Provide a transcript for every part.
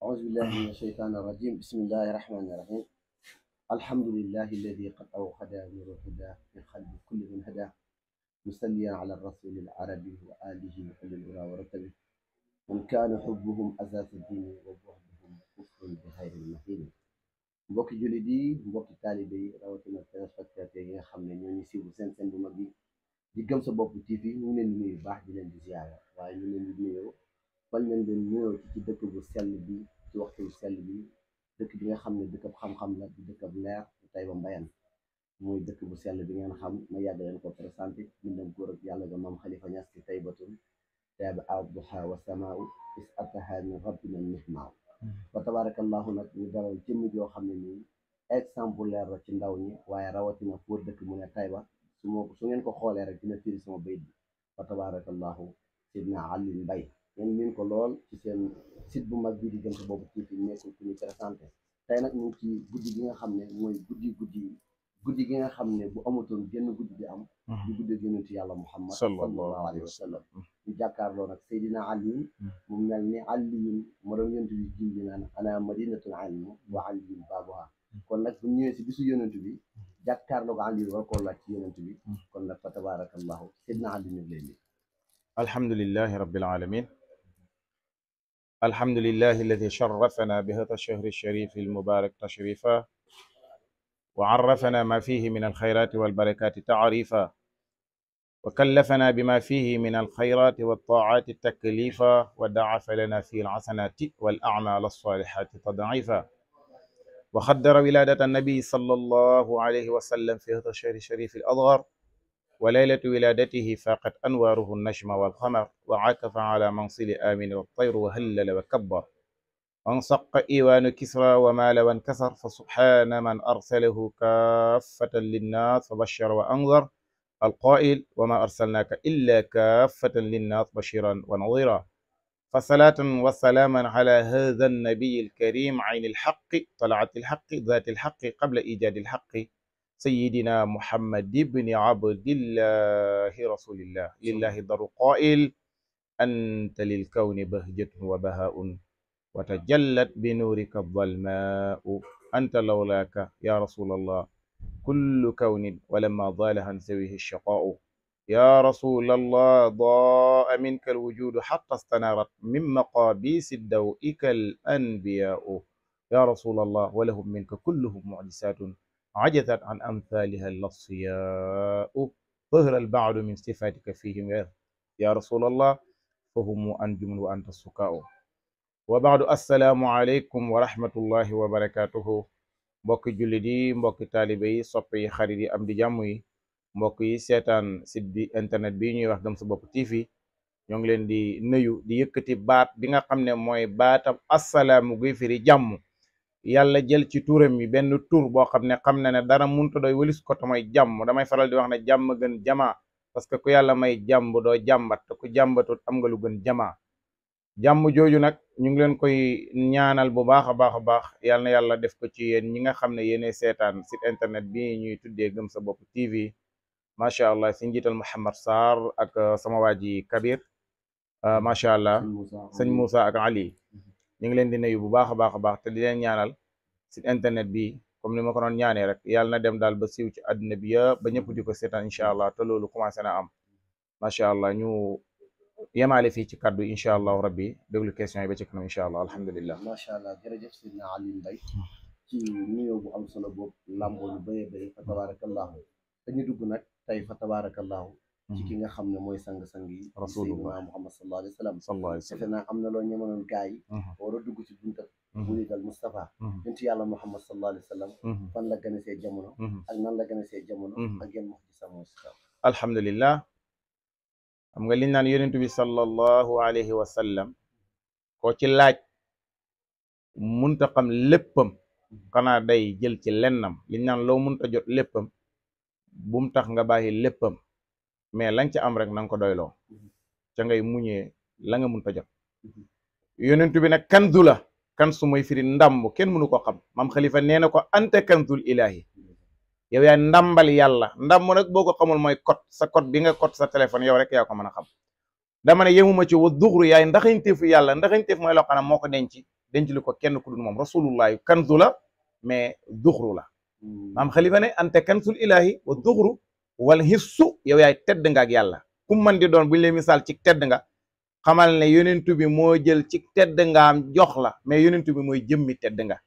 أعوذ بالله من الشيطان الرجيم بسم الله الرحمن الرحيم الحمد لله الذي قد أوقد نور الهدى في قلب كل من هداه مصليا على الرسول العربي وآله وكل الأولى ورتبه من كان حبهم أساس الدين وبغضهم كفر بغير المهين mbokki jullit yi mbokki taalibe yi rawatina téléspectateurs yi nga xam ne ñoo ñu siiw seen bu mag bi di gëm sa bopp TV ñu ngi leen di nuyu baax di leen di ziyaara waaye ñu leen di nuyoo fan leen leen nuyoo ci dëkk bu sell bi ci waxtu bu sell bi dëkk bi nga xam ne dëkkab xam-xam la di dëkkab leer di Taïba Mbayane muy dëkk bu sell bi ngeen xam ma yàgg leen ko présenté ñu dem góor ak yàlla ga maam Khalifa Niass ci Taybatun taaba arduha wa samaau is ataha min rabbina nihmaaw fa tabarakallahu nag ñu dalal jëmm joo xam ne nii exemplaire la ci ndaw ñi waaye rawatina foo dëkk mu ne Taïba su ngeen ko xoolee rek dina firi sama bayit bi fa tabarakallahu Seydina Alioune Mbaye ngeen miin ko lool ci seen site bu mag bii di Gëm Sa Bopp TV nekkul ku ñu présenté tey nag ñu ngi ci guddi gi nga xam ne mooy guddi gi nga xam ne bu amutoon génn guddi di am di guddi yonent yàlla Muhammad sallallahu alayhi wa sallam ñu jàkkaarloo nag Seydina Alioune mu mel ni Alioune moo doon yonent bi jim bi naan ana madinatul ilm wa Alioune baabuha kon nag bu ñëwee si bisu yonent bi jàkkaarloo ko Alioune war koo laaj ci yonent bi kon nag fa tabarakallahu Seydina Alioune lay ni alhamdulillahi rabbil alamin alhamdulillahi alladi sharrafana bi hada ash-shahri ash-sharif al-mubarak tashrifa wa arrafana ma fihi min al-khayrati wal-barakati ta'rifa wa kallafana bima fihi min al-khayrati wat-ta'ati taklifa wa da'afa lana fihi al-hasanati wal-a'mal as-salihati tad'ifa wa khaddara wiladata an-nabi sallallahu alayhi wa sallam fi hada ash-shahri ash-sharif al-adghar وليلة ولادته فاقت أنواره النجم والقمر وعكف على منصل آمن والطير وهلل وكبر وانصق إيوان كسرى ومال وانكسر فسبحان من أرسله كافة للناس وبشر وأنذر القائل وما أرسلناك إلا كافة للناس بشيرا ونظيرا فصلاة وسلاما على هذا النبي الكريم عين الحق طلعت الحق ذات الحق قبل إيجاد الحق سيدنا محمد بن عبد الله رسول الله لله در قائل أنت للكون بهجة وبهاء وتجلت بنورك الظلماء أنت لولاك يا رسول الله كل كون ولما ضال عن سويه الشقاء يا رسول الله ضاء منك الوجود حتى استنارت من مقابيس الضوء كالأنبياء يا رسول الله ولهم منك كلهم معجزات عجزت عن أمثالها الأصفياء ظهر البعض من صفاتك فيهم يا رسول الله فهم أنجم وأنت السكاء وبعد السلام عليكم ورحمة الله وبركاته mbokki jullit yi mbokki taalibe yi soppe yi xarit yi am di jàmm yi mbokk yi seetaan site bi internet bi ñuy wax Gëm Sa Bopp TV ñoo ngi leen di nuyu di yëkkati baat bi nga xam ne mooy baatam assalaamu guy firi jàmm yàlla jël ci turam yi benn tur boo xam ne ne dara munta doy walis ko te mooy jàmm damay faral di wax ne jàmm gën jamaa parce que ku yàlla may jàmm doo jàmbat te ku jàmbatut am nga lu gën jamaa jàmm jooju nag ñu ngi leen koy ñaanal bu baax a baax yàlla na yàlla def ko ci yéen ñi nga xam ne yéene seetaan site internet bi ñuy tuddee Gëm Sa Bopp TV macha allah si njiital Mouhamed Sarr ak sama waa ji Kabir macha allah sëñ Moussa ak Ali ñu ngi leen di nuyu bu baax a baax te di leen ñaanal site internet bi comme ni ma ko doon ñaanee rek yàlla na dem daal ba siiw ci àdduna bi yëpp ba ñëpp di ko seetaan incha allah te loolu commencé na am macha allah ñu yemaale fii ci kaddu incha allah rabbi déglu question yi ba ci kanam incha allah alhamdulillah. macha allah jërëjëf Seydina Alioune Mbaye ci nuyoo bu am solo boobu làmboo lu bëree bëri fa tabarakallahu dañu dugg nag tey fa tabarakallahu ci ki nga xam ne mooy sang-sang yi Seydina Muhammad sallallahu alayhi wa sallam defe naa am na loo ñemanoon gaa yi war a dugg ci bunta bulidal Moustapha yonent yàlla Muhammad sallallahu alayhi wa sallam fan la gën a see jamono ak nan la gën a see jamono ak yan wax ci sa mooy alhamdulillah xam nga liñ naan yonent bi sallallahu alayhi wa sallam koo ci laaj munta xam léppam xanaa day jël ci lennam liñ naan loo munta jot léppam bum tax nga bàyyi léppam mais lañ ca am rek na nga ko doyloo ca ngay muñee la nga munta jot yonent bi nag kanzu la kanzu mooy firi ndàmb kenn mënu ko xam maam Khalifa nee na ko anta kanzul ilahi yow yaay ndàmbal yàlla ndàmb nag boo ko xamul mooy code sa code bi nga code sa téléphone yow rek yaa ko mën a xam dama ne yemuma ci wa duxru yaay ndaxañteefu yàlla ndaxañteef mooy loo xam ne moo ko denc denc lu ko kenn ku dul moom rasulullahi kanzu la mais duxru la maam xalifa ne ante kanzul ilahi wa duxru wal hissu yow yaay tedd nga ak yàlla ku man di doon bu ñu lay misaal ci tedd nga xamal ne yonentu bi moo jël ci tedd ngaam jox la mais yonentu bi mooy jëmmi tedd nga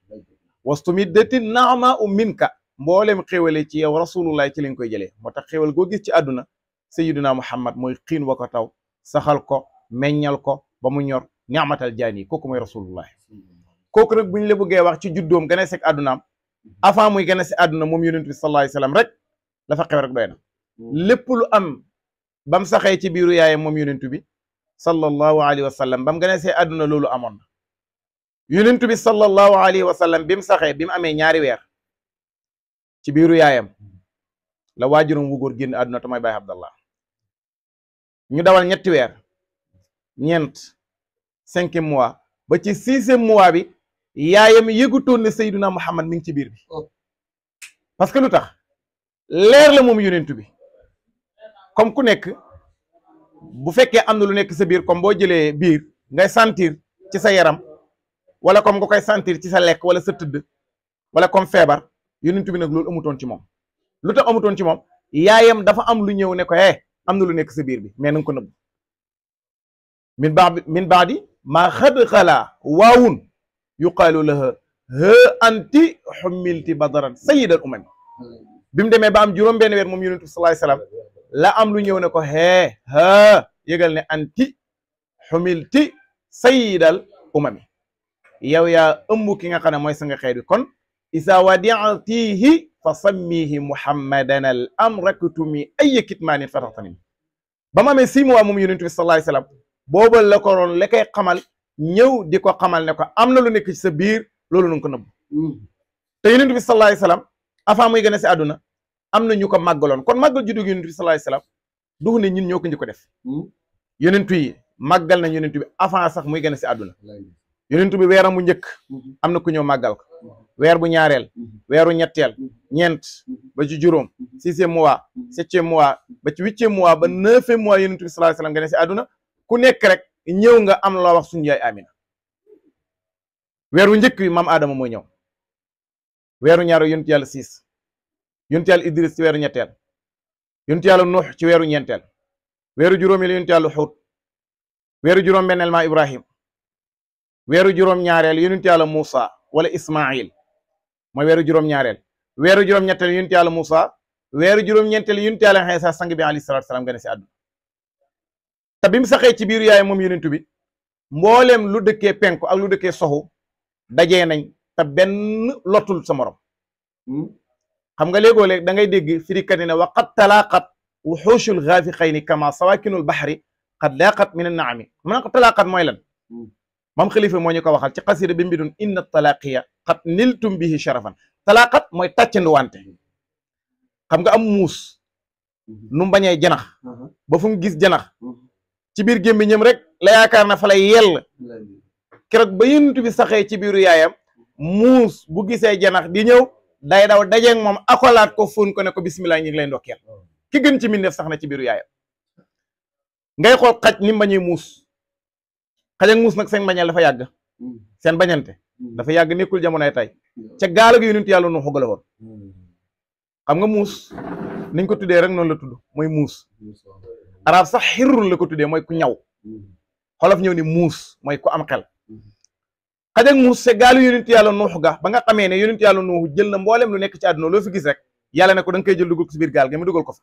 wastumiddati naama u minka mboolem xéwale ci yow rasulullah ci lañ koy jëlee moo tax xéwal goo gis ci àdduna sayyiduna muhammad mooy xiin wa ko taw saxal ko meññal ko ba mu ñor ni'matal jaani kooku mooy rasulullah kooku nag bu ñu la bëggee wax ci juddoom gane sek àddunaam avant muy gane si àdduna moom yonent bi sallallahu alayhi wasallam rek la fa xew rek doy na lépp lu am bam saxee ci biiru yaayam moom yonent bi sallallahu alayhi wa sallam bam gane see àdduna loolu amoon na yonent bi sallallahu alayhi wa sallam bi mu saxee bi mu amee ñaari weer ci biiru yaayam la waajuram wu góor génn àdduna te mooy Baay Abdallah ñu dawal ñetti weer ñeent 5e mois ba ci 6e mois bi yaayam yëgutoon ne Seydina Muhammad mi ngi ci biir bi parce que lu tax leer la moom yonent bi comme ku nekk bu fekkee am na lu nekk sa biir comme boo jëlee biir ngay sentir ci sa yaram wala comme nga koy sentir ci sa lekk wala sa tëdd wala comme feebar yonent bi nag loolu amutoon ci moom lu tax amutoon ci moom yaayam dafa am lu ñëw ne ko am na lu nekk sa biir bi mais na nga ko nëbb min baadi maa xad xalaa waawun yuqaalu laha ha anti xummilti badaran sayyidal umami bi mu demee ba am juróom benn weer moom yonent bi sallallahu alayhi wasallam la am lu ñëw ne ko yëgal ne anti xumilti sayyidal umami yow yaa ëmb ki nga xam ne mooy sa nga xeet bi kon isa wadiatihi fa sammihi muhammadan al amraktumi ay kitmaanin fataxtanim ba mu amee 6 mois moom yonent bi sallallahu alayhi wasallam booba la ko roon la koy xamal ñëw di ko xamal ne ko am na lu nekk ci sa biir loolu nu ko nëbb te yonent bi sallallahu alayhi wasallam avant muy gën a si àdduna am na ñu ko màggaloon kon màggal juddu yonent bi sallallahu alayhi wasallam du ne ñun ñoo ko njëkk ko def yonent yi màggal na yonent bi avant sax muy gën a si àdduna yonent bi weeram bu njëkk am na ku ñëw màggal ko weer bu ñaareel weeru ñetteel ñeent ba ci juróom 6e mois 7e mois ba ci 8e mois ba 9e mois yonent bi sallallahu alayhi wasallam gën a si àdduna ku nekk rek ñëw nga am loo wax suñu yaay Amina weeru njëkk bi maam Adama mooy ñëw weeru ñaaru yonent yàlla 6 yonent yàlla Idris ci weeru ñetteel yonent yàlla Nuux ci weeru ñeenteel weeru juróomi la yonent yàlla Xuut weeru juróom benneel ma Ibrahim weeru juróom ñaareel yonent yàlla Muusa wala Ismail mooy weeru juróom ñaareel weeru juróom ñetteel yonent yàlla Muusa weeru juróom ñeenteel yonent yàlla Iisaa sang bi alayhi salaatu salaam gën a si àdduna te bi mu saxee ci biiru yaay moom yonent bi mbooleem lu dëkkee penku ak lu dëkkee soxu dajee nañ te benn lottul sa morom xam nga léegoo léeg da ngay dégg firikat yi ne wa qad talaaqat wuxuushul gaafiqayni kama sawaakinul baxri qad laaqat min annaami mu ne ko talaaqat mooy lan maam xalifa moo ñu ko waxal ci xasida bi mbidun inna talaaqiya qad niltum bihi sharafan talaaqat mooy tàccandu wante xam nga am muus nu mu bañee janax ba fu mu gis janax ci biir gémmiñam rek la yaakaar na fa lay yell keroog ba yonent bi saxee ci biiru yaayam muus bu gisee janax di ñëw day daw dajeeg moom akolaat ko fóon ko ne ko bismillah ñu ngi lay ndokkeel ki gën ci mbindeef sax na ci biiru yaayam ngay xool xaj ni mu bañee muus xaj ak muus nag seen bañeel dafa yàgg seen bañante dafa yàgg nekkul jamonoy tey ca gaal gi yonent yàlla nu xogale woon xam nga muus niñ ko tuddee rek noonu la tudd mooy muus arab sax xirrun la ko tuddee mooy ku ñaw xolof ñëw ni muus mooy ku am xel xaj ak muus se gaalu yonent yàlla nuux ga ba nga xamee ne yonent yàlla nuux jël na mboolem lu nekk ci àdduna loo fi gis rek yàlla ne ko da nga koy jël dugal ko ci biir gaal ga mu dugal ko fa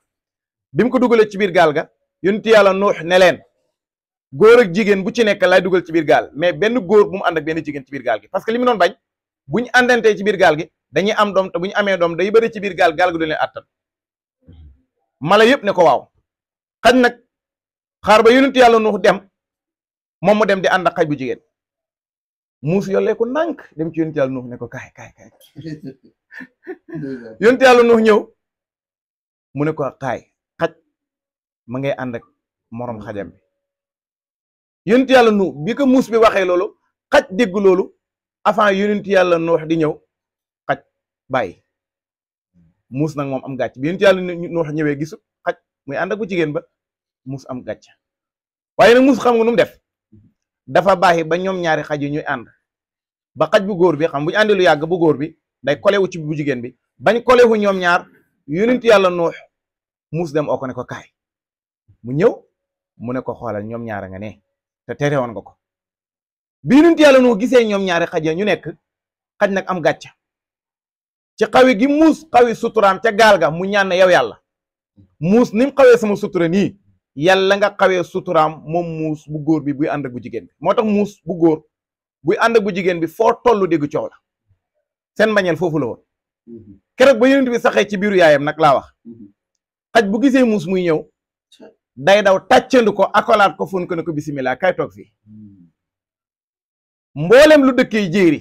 bi mu ko dugalee ci biir gaal ga yonent yàlla nuux ne leen góor ak jigéen bu ci nekk lay dugal ci biir gaal mais benn góor bu mu ànd ak benn jigéen ci biir gaal gi parce que li mu doon bañ buñ àndantee ci biir gaal gi dañuy am doom te bu ñu amee doom day bëri ci biir gaal gaal gi du leen attan mala yëpp ne ko waaw xaj nag xaar ba yonent yàlla nuux dem moom mu dem di ànd ak xaj bu jigéen muus yollee ko nànk dem ci yonent yàlla nuux ne ko kaay yonent yàlla nuux ñëw mu ne ko kaay xaj ma ngay ànd ak morom xajam bi yonent yàlla nuux bi ko muus bi waxee loolu xaj dégg loolu avant yonent yàlla nuux di ñëw xaj bàyyi muus nag moom am gàcc bi yonent yàlla nuux ñëwee gisu xaj muy ànd ak bu jigéen ba muus am gàcc waaye nag muus xam nga nu mu def dafa bàyyi ba ñoom ñaari xaj yi ñuy ànd ba xaj bu góor bi xam bu ñu àndi lu yàgg bu góor bi day kolewu ci bu jigéen bi bañ kolewu ñoom ñaar yonent yàlla Nuux muus dem oo ko ne ko kaay mu ñëw mu ne ko xoolal ñoom ñaara nga ne te tere woon nga ko bi yonent yàlla Nuux gisee ñoom ñaari xaj ya ñu nekk xaj nag am gàcca ci xawi gi muus xawi suturaam ca gaal ga mu ñaan ne yow yàlla muus ni mu xawee sama sutura nii yàlla nga xawee suturaam moom muus bu góor bi buy ànd ak bu jigéen bi moo tax muus bu góor buy ànd ak bu jigéen bi foo tollu dégg coow la seen mbañeel foofu la woon keroog ba yonent bi saxee ci biiru yaayam nag laa wax xaj bu gisee muus muy ñëw day daw tàccandu ko akolaat ko fon ko ne ko bisimilah kay toog fii mboolem lu dëkkee jéeri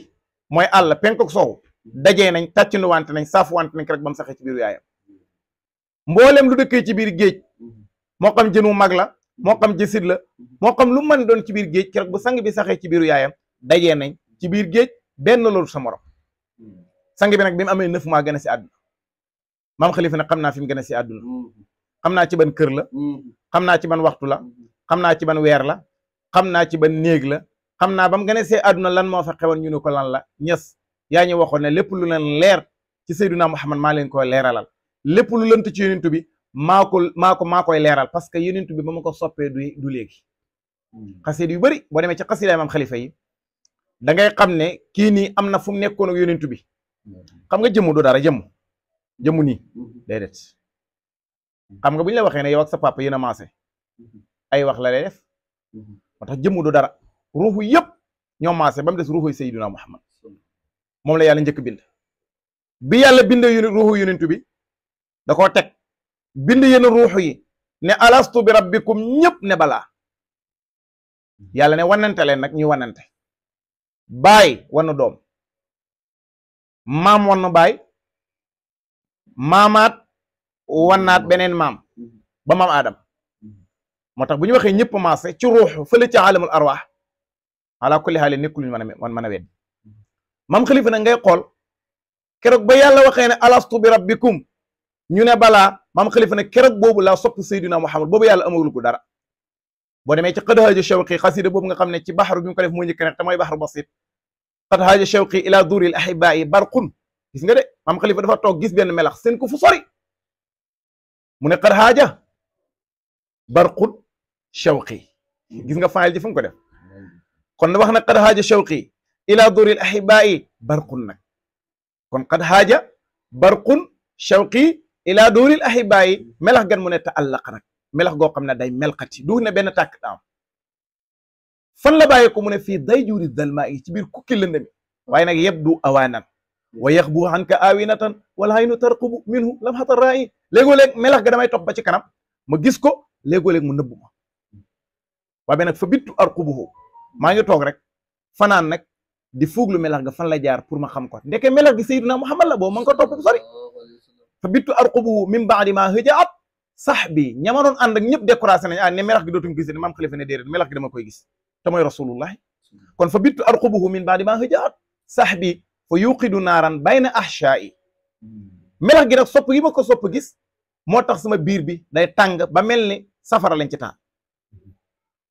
mooy àll penk ak sow dajee nañ tàccandu wante nañ saafu wante nañ keroog ba mu saxee ci biiru yaayam mboolem lu dëkkee ci biir géej moo xam jën wu mag la moo xam jësit la moo xam lu mën doon ci biir géej keroog bu sang bi saxee ci biiru yaayam dajee nañ ci biir géej benn loolu sa morom sang bi nag bi mu amee 9 mois gën a si àdduna maam Xalifa nag xam naa fi mu gën a si àdduna xam naa ci ban kër la xam naa ci ban waxtu la xam naa ci ban weer la xam naa ci ban néeg la xam naa ba mu gën a see àdduna lan moo fa xewoon ñu ne ko lan la ñes yaa ñu waxoon ne lépp lu leen leer ci Seydina Muhammad maa leen koy leeralal lépp lu lënt ci yonent bi maa koy leeral parce que yonent bi ba ma ko soppee du léegi xasida yu bëri boo demee ci xasida maam Xalifa yi da ngay xam ne kii nii am na fu mu nekkoon ak yonent bi xam nga jëmmu du dara jëmmu nii déedéet xam nga bu ñu la waxee ne yow ak sa papa yéen a maase ay wax la lay def moo tax jëmmu du dara ruuxu yëpp ñoo maase ba mu des ruuxu Seydina Muhammad moom la yàlla njëkk bind bi yàlla bindee ruuxu yonent bi da koo teg bind yéen ruuxu yi ne alastu bi rabbikum ñëpp ne balaa yàlla ne wanante leen nag ñuy wanante baay wan doom maam wan baay maamaat wannaat beneen maam ba maam Adam moo tax bu ñu waxee ñëpp maase ci ruux fële ci alamul arwaax ala kulli xaal nekkul ñu mën a wedd maam Xalifa nag ngay xool keroog ba yàlla waxee ne alastu bi rabbikum ñu ne balaa maam Xalifa ne keroog boobu laa sopp Seydina Muhammad boobu yàlla amagul ko dara boo demee ci qad haaja shawqi xasida boobu nga xam ne ci baxaru bi mu ko def moo njëkk nekk te mooy baxaru basit qad haaja shawqi ila duril ahibaa'i barqun gis nga de maam Xalifa dafa toog gis benn melax seen ko fu sori mu ne qad haaja barqun shawqi gis nga faayil ji fu mu ko def kon wax na qad haaja shawqi ila duril ahibaa'i barqun nag kon qad haaja barqun shawqi ila duril ahibaa'i melax gan mu ne ta'allaq nag melax goo xam ne day melxati du ne benn tàkk daam fan la bàyyi ko mu ne fii day juri dalma yi ci biir kukki lëndami waaye nag yebdu awaanan wa yaxbu anka awinatan wala haynu tarqubu minhu lam xata ra'i léegoo-léeg melax ga damay topp ba ci kanam ma gis ko léegoo-léeg mu nëbbu ma waaye nag fa bittu arqubuhu maa ngi toog rek fanaan nag di fuuglu melax ga fan la jaar pour ma xam ko ndeke melax gi Seydina Muhammad la boobu ma ngi ko topp bu sori fa bittu arqubuhu min ba'di ma hëjaat sax bi ñama doon ànd ak ñëpp décoration nañ ne melax gi dootuñ gis ne maam Xalifa ne déedéet melax gi dama koy gis te mooy rasulullahi kon fa bittu arqubuhu min ba'di ma hëjaat sax bi fa yuqidu naaran bayna ahshaa'i melax gi nag sopp gi ma ko sopp gis moo tax sama biir bi day tàng ba mel ni safara lañ ci taal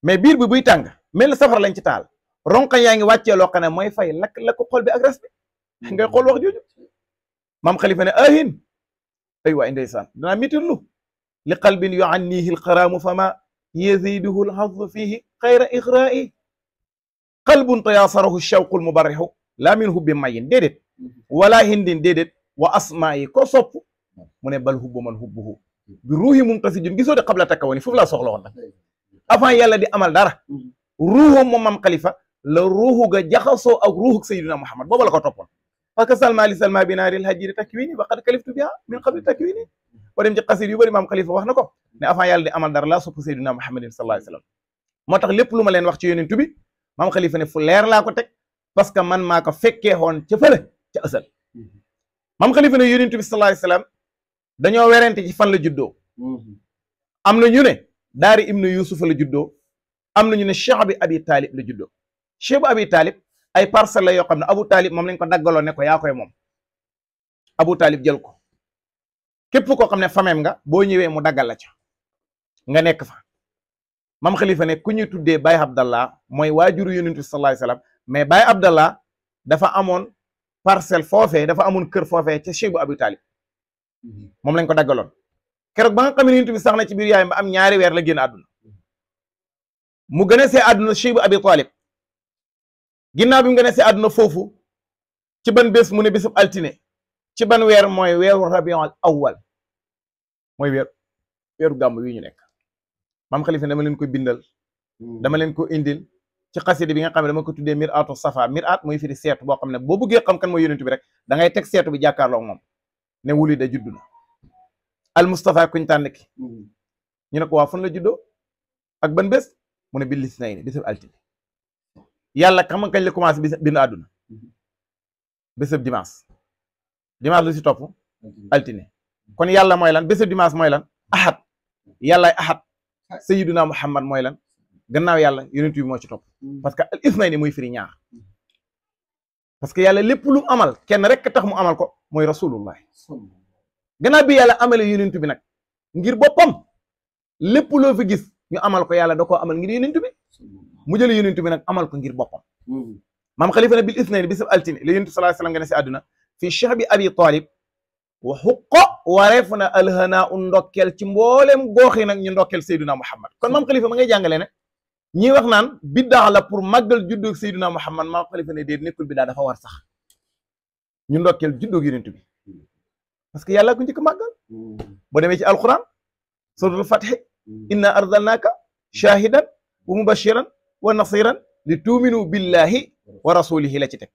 mais biir bi buy tàng mel ni safara lañ ci taal ronka yaa ngi wàccee loo xam ne mooy fay lakk xol bi ak res bi ngay xool wax jooju maam Xalifa ne ahin ay waay ndeysaan danaa mitirlu li qalbin yu'annihi alxaraamu fama yaziduhu alhazzu fihi xayra ixraa'i qalbun tayaasarahu shawqu almubarrihu laa min hubbi mayin déedéet wala hindin déedéet wa asmaa'i ko sopp mu ne bal hubbu man hubbuhu bi ruuhi mumtasijun gisoo de qabla takawani foofu laa soxla woon nag avant yàlla di amal dara ruuhu moom maam Xalifa la ruuhu ga jaxasoo ak ruuhu Seydina Muhammad booba la ko toppoon parce que salma li salma bi naaril hajiri takwini wa qad kaliftu biha min qabli takwini boo dem ci xasid yu bëri maam Xalifa wax na ko ne avant yàlla di amal dara laa sopp Seydina Muhammadin sallallahu alayhi wasallam moo tax lépp lu ma leen wax ci yonent bi maam Xalifa ne fu leer laa ko teg parce que man maa ko fekkee woon ca fële ca asal maam Xalifa ne yonent bi sallallahu alayhi wasallam dañoo werante ci fan la juddoo am na ñu ne daari ibnu Yusufa la juddoo am na ñu ne Cheikh bi Abi Talib la juddoo Cheikh bu Abi Talib ay parcelles la yoo xam ne Abu Talib moom lañ ko daggaloo ne ko yaa koy moom Abu Talib jël ko képp koo xam ne famem nga boo ñëwee mu daggal la ca nga nekk fa maam Xalifa ne ku ñuy tuddee Baye Abdallah mooy waajuru yonent bi sallallahu alayhi wasallam mais Baye Abdallah dafa amoon parcelle foofee dafa amoon kër foofee ca Cheikh bu Abi Talib moom lañ ko daggaloon keroog ba nga xam ne yonent bi sax na ci biir yaayam ba am ñaari weer la génn àdduna mu gën a see àdduna Cheikh bu Abi Talib ginnaaw bi mu gën a see àdduna foofu ci ban bés mu ne bésub altine ci ban weer mooy weeru rabiul awwal mooy weeru gàmm wi ñu nekk maam Khalifa dama leen ko bindal dama leen ko indil ci xasida bi nga xam ne dama ko tuddee mir'atu safa mir'at mooy firi seetu boo xam ne boo bëggee xam kan mooy yonent bi rek da ngay teg seetu bi jàkkaarloo moom ne wuli da juddu na al Mustafa kuñ tànn ki ñu ne ko waa fan la juddoo ak ban bés mu ne bil lisnayni bésab altine yàlla xam nga kañ la commencé bind àdduna bésab dimanche lu si topp altine kon yàlla mooy lan bésab dimanche mooy lan ahad yàllaay ahad sayyiduna Muhammad mooy lan gannaaw yàlla yonent bi moo ci topp parce que al isnayni muy firi ñaar parce que yàlla lépp lu amal kenn rek tax mu amal ko mooy rasulullah gannaaw bi yàlla amale yonent bi nag ngir boppam lépp loo fi gis ñu amal ko yàlla da koo amal ngir yonent bi mu jël yonent bi nag amal ko ngir boppam maam Khalifa ne bil isnayni bisab altine la yonent sallallahu alayhi wasallam nga ne si àdduna fii Cheikh bi Abi Talib wa xuqo wareef na alhanaa u ndokkeel ci mboolem gooxi nag ñu ndokkeel Seydina Muhammad kon maam Khalifa ma ngay jàngale ne ñi wax naan biddaa la pour màggal juddoog Seydina Muhammad maam Khalifa ne déet nekkul biddaa dafa war sax ñu ndokkeel juddoog yonent bi parce que yàlla ko njëkk màggal boo demee ci alquran suratul Fath inna arsalnaaka shahidan wa mubashiran wa nasiran li tuuminu billahi wa rasulihi la ci teg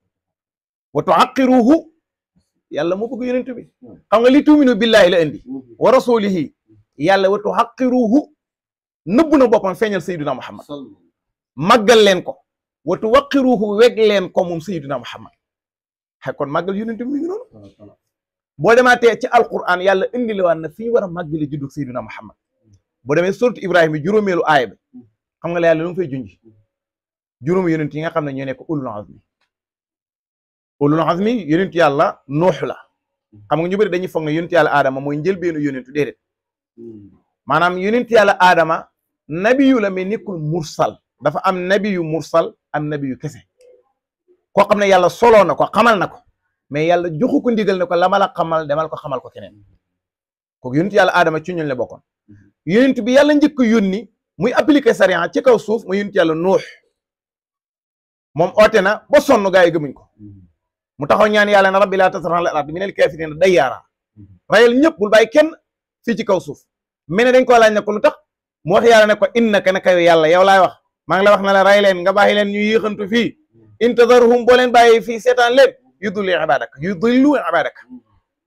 wa tuaqiruhu yàlla moo bëgg yonent bi xam nga li tuuminu billahi la indi wa rasulihi yàlla wa tuaqiruhu nëbb na boppam feeñal sayyiduna Muhammad màggal leen ko wa tuwaqiruhu weg leen ko moom sayyiduna Muhammad xëy kon màggal yonent bi mi ngi noonu boo demaatee ci alquran yàlla indi liwaan na fi ñu war a màggale juddug sayyiduna Muhammad boo demee sourate Ibrahima juróomeelu aaya bi xam nga la yàlla lu mu fay junj juróomi yonent yi nga xam ne ñoo nekk ulul azmi yonent yàlla nuux la xam nga ñu bëri dañuy foog ne yonent yàlla aadama mooy njëlbeenu yonentu déedéet maanaam yonent yàlla aadama nabiyu la mais nekkul mursal dafa am nabiyu mursal am nabiyu kese koo xam ne yàlla soloo na ko xamal na ko mais yàlla joxu ko ndigal ne ko la ma la xamal demal ko xamal ko keneen kooku yonent yàlla aadama ci ñooñ la bokkoon yonent bi yàlla njëkk yónni muy appliquer sariya ci kaw suuf mu yonent yàlla nuux moom oote na ba sonn gaa yi gëmuñ ko mu taxaw ñaan yàlla na rabbi laa tasar alal ardi minal kaafiriina dayyaaraa rayal ñëpp bul bàyyi kenn fii ci kaw suuf mel ne dañ koo laaj ne ko lu tax mu wax yàlla ne ko innaka naka yow yàlla yow laay wax maa ngi la wax na la ray leen nga bàyyi leen ñu yéexantu fii intazarhum boo leen bàyyi fii seetaan leen yudillu ibadaka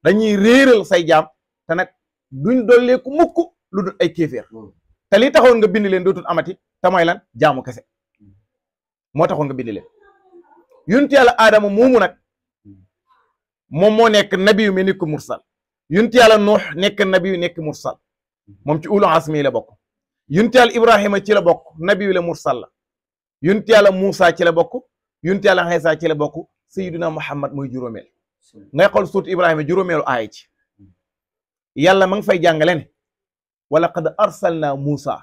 dañuy réeral say jaam te nag duñ dolleeku mukk lu dul ay kéeféer te li taxoon nga bind leen dootul amati te mooy lan jaamu kese moo taxoon nga bind leen yonent yàlla aadama moomu nag moom moo nekk nabiyu mais nekk mursal yonent yàlla nuux nekk nabiyu nekk mursal moom ci ulul azmi la bokk yonent yàlla ibrahima ci la bokk nabiyu la mursal la yonent yàlla muusa ci la bokk yonent yàlla Iisaa ci la bokk sayyiduna muhammad mooy juróomeel ngay xool suut ibrahima juróomeelu aaya ci yàlla ma ngi fay jàngale ne wa laqad arsalna muusa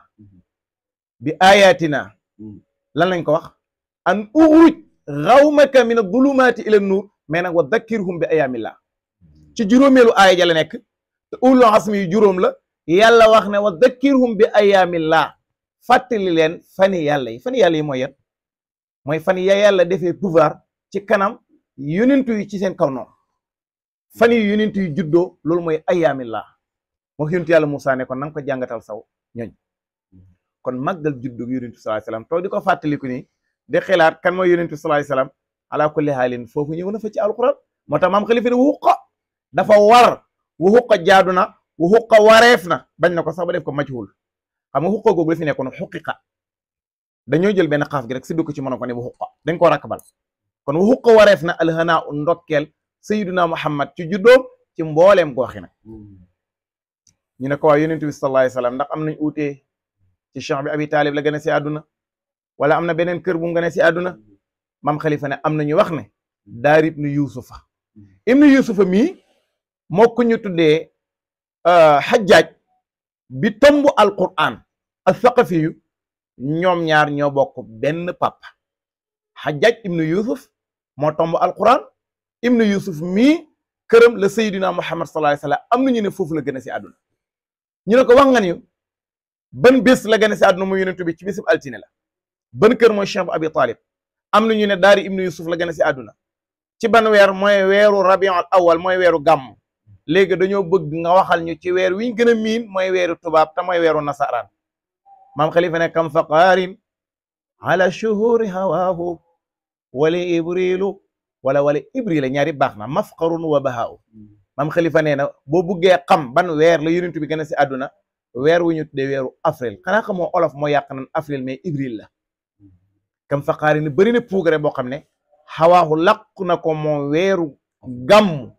bi ayatina lan lañ ko wax an uxruj xawmaka min adulumaati ila nuur mais nag wa dakkirhum bi ayaamillah ci juróomeelu aaya ja la nekk te ulul azmi yu juróom la yàlla wax ne wa dakkirhum bi ayaamillah fàttali leen fani yàlla yi mooy yan mooy fan ya yàlla defee pouvoir ci kanam yonent yi ci seen kaw noonu fan yi yonent yi juddoo loolu mooy ayaamillah moo yonent yàlla Moussa ne kon na nga ko jàngatal saw ñooñ kon màggal juddoo yonent sallallahu alayhi wasallam toog di ko fàttaliku ni de xelaat kan mooy yonent sallallahu alayhi wasallam ala kulli haalin foofu ñëw na fa ci alquran moo tax maam Xalifa ne wuqa dafa war wuqa jaadu na wuqa wareef na bañ na ko sax ba def ko majhul xam nga wuqa googu la fi nekkoon xuqiqa dañoo jël benn xaaf gi rek si dugg ci mën ko ne wuqa dañ koo rakkabal kon wuqa wareef na alhanaa u ndokkeel sayyiduna Muhammad ci juddoom ci mbooleem gooxi nag ñu ne ko waa yonent bi sallallahu alayhi wasallam ndax am nañ uutee ci Cheikh bi Abi Talib la gën a si àdduna wala am na beneen kër bu mu gën a si àdduna maam Khalifa ne am na ñu wax ne daar ibnu yusufa mii moo ko ñu tuddee xajjaaj bi tomb alquran as-saqafi yu ñoom ñaar ñoo bokk benn papa xajjaaj ibnu yusuf moo tomb alquran. ibnu yusuf mii këram la sayyidina muhammad sallallahu alayhi wa sallam am na ñu ne foofu la gën a si àdduna ñu ne ko wax nga ni ban bés la gën a si àdduna mu yonent bi ci bésub altine la ban kër mooy cheikh bu abi talib am na ñu ne daari ibnu yusuf la gën a si àdduna ci ban weer mooy weeru rabiul awal mooy weeru gàmm léegi dañoo bëgg nga waxal ñu ci weer wi ñu gën a miin mooy weeru tubaab te mooy weeru nasaraan maam xalifa ne kam faqaarin ala shuhuri hawaahu wala ibrilu wala ibrila ñaari baax na mafqarun wa bahaaw maam xalifa nee na boo buggee xam ban weer la yonent bi gën a si àdduna weer wu ñu tuddee weeru avril xanaa xamoo olof moo yàq nan avril mais ibril la kam faqaarin bëri na puugare boo xam ne xawaahu làqu na ko moom weeru gàmm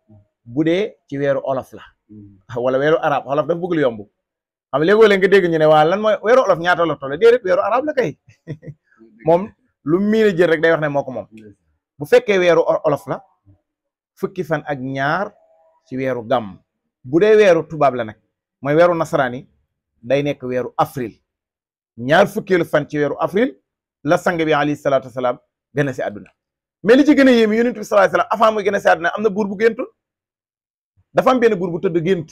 bu dee ci weeru olof la wala weeru arab olof dafa bëgg lu yomb xam léegoo leen nga dégg ñu ne waa lan mooy weeru olof ñaata la toll déedéet weeru arab la kay moom lu miin a jël rek day wax ne moo ko moom bu fekkee weeru olof la fukki fan ak ñaar ci weeru gàmm bu dee weeru tubaab la nag mooy weeru nasaraan yi day nekk weeru avril ñaar fukkeelu fan ci weeru avril la sang bi alayhi salaatu wasalaam gën a si àdduna mais li ci gën a yéemi yonent bi sallallahu alayhi wasallam avant muy gën a si àdduna am na buur bu géntul dafa am benn buur bu tëdd gént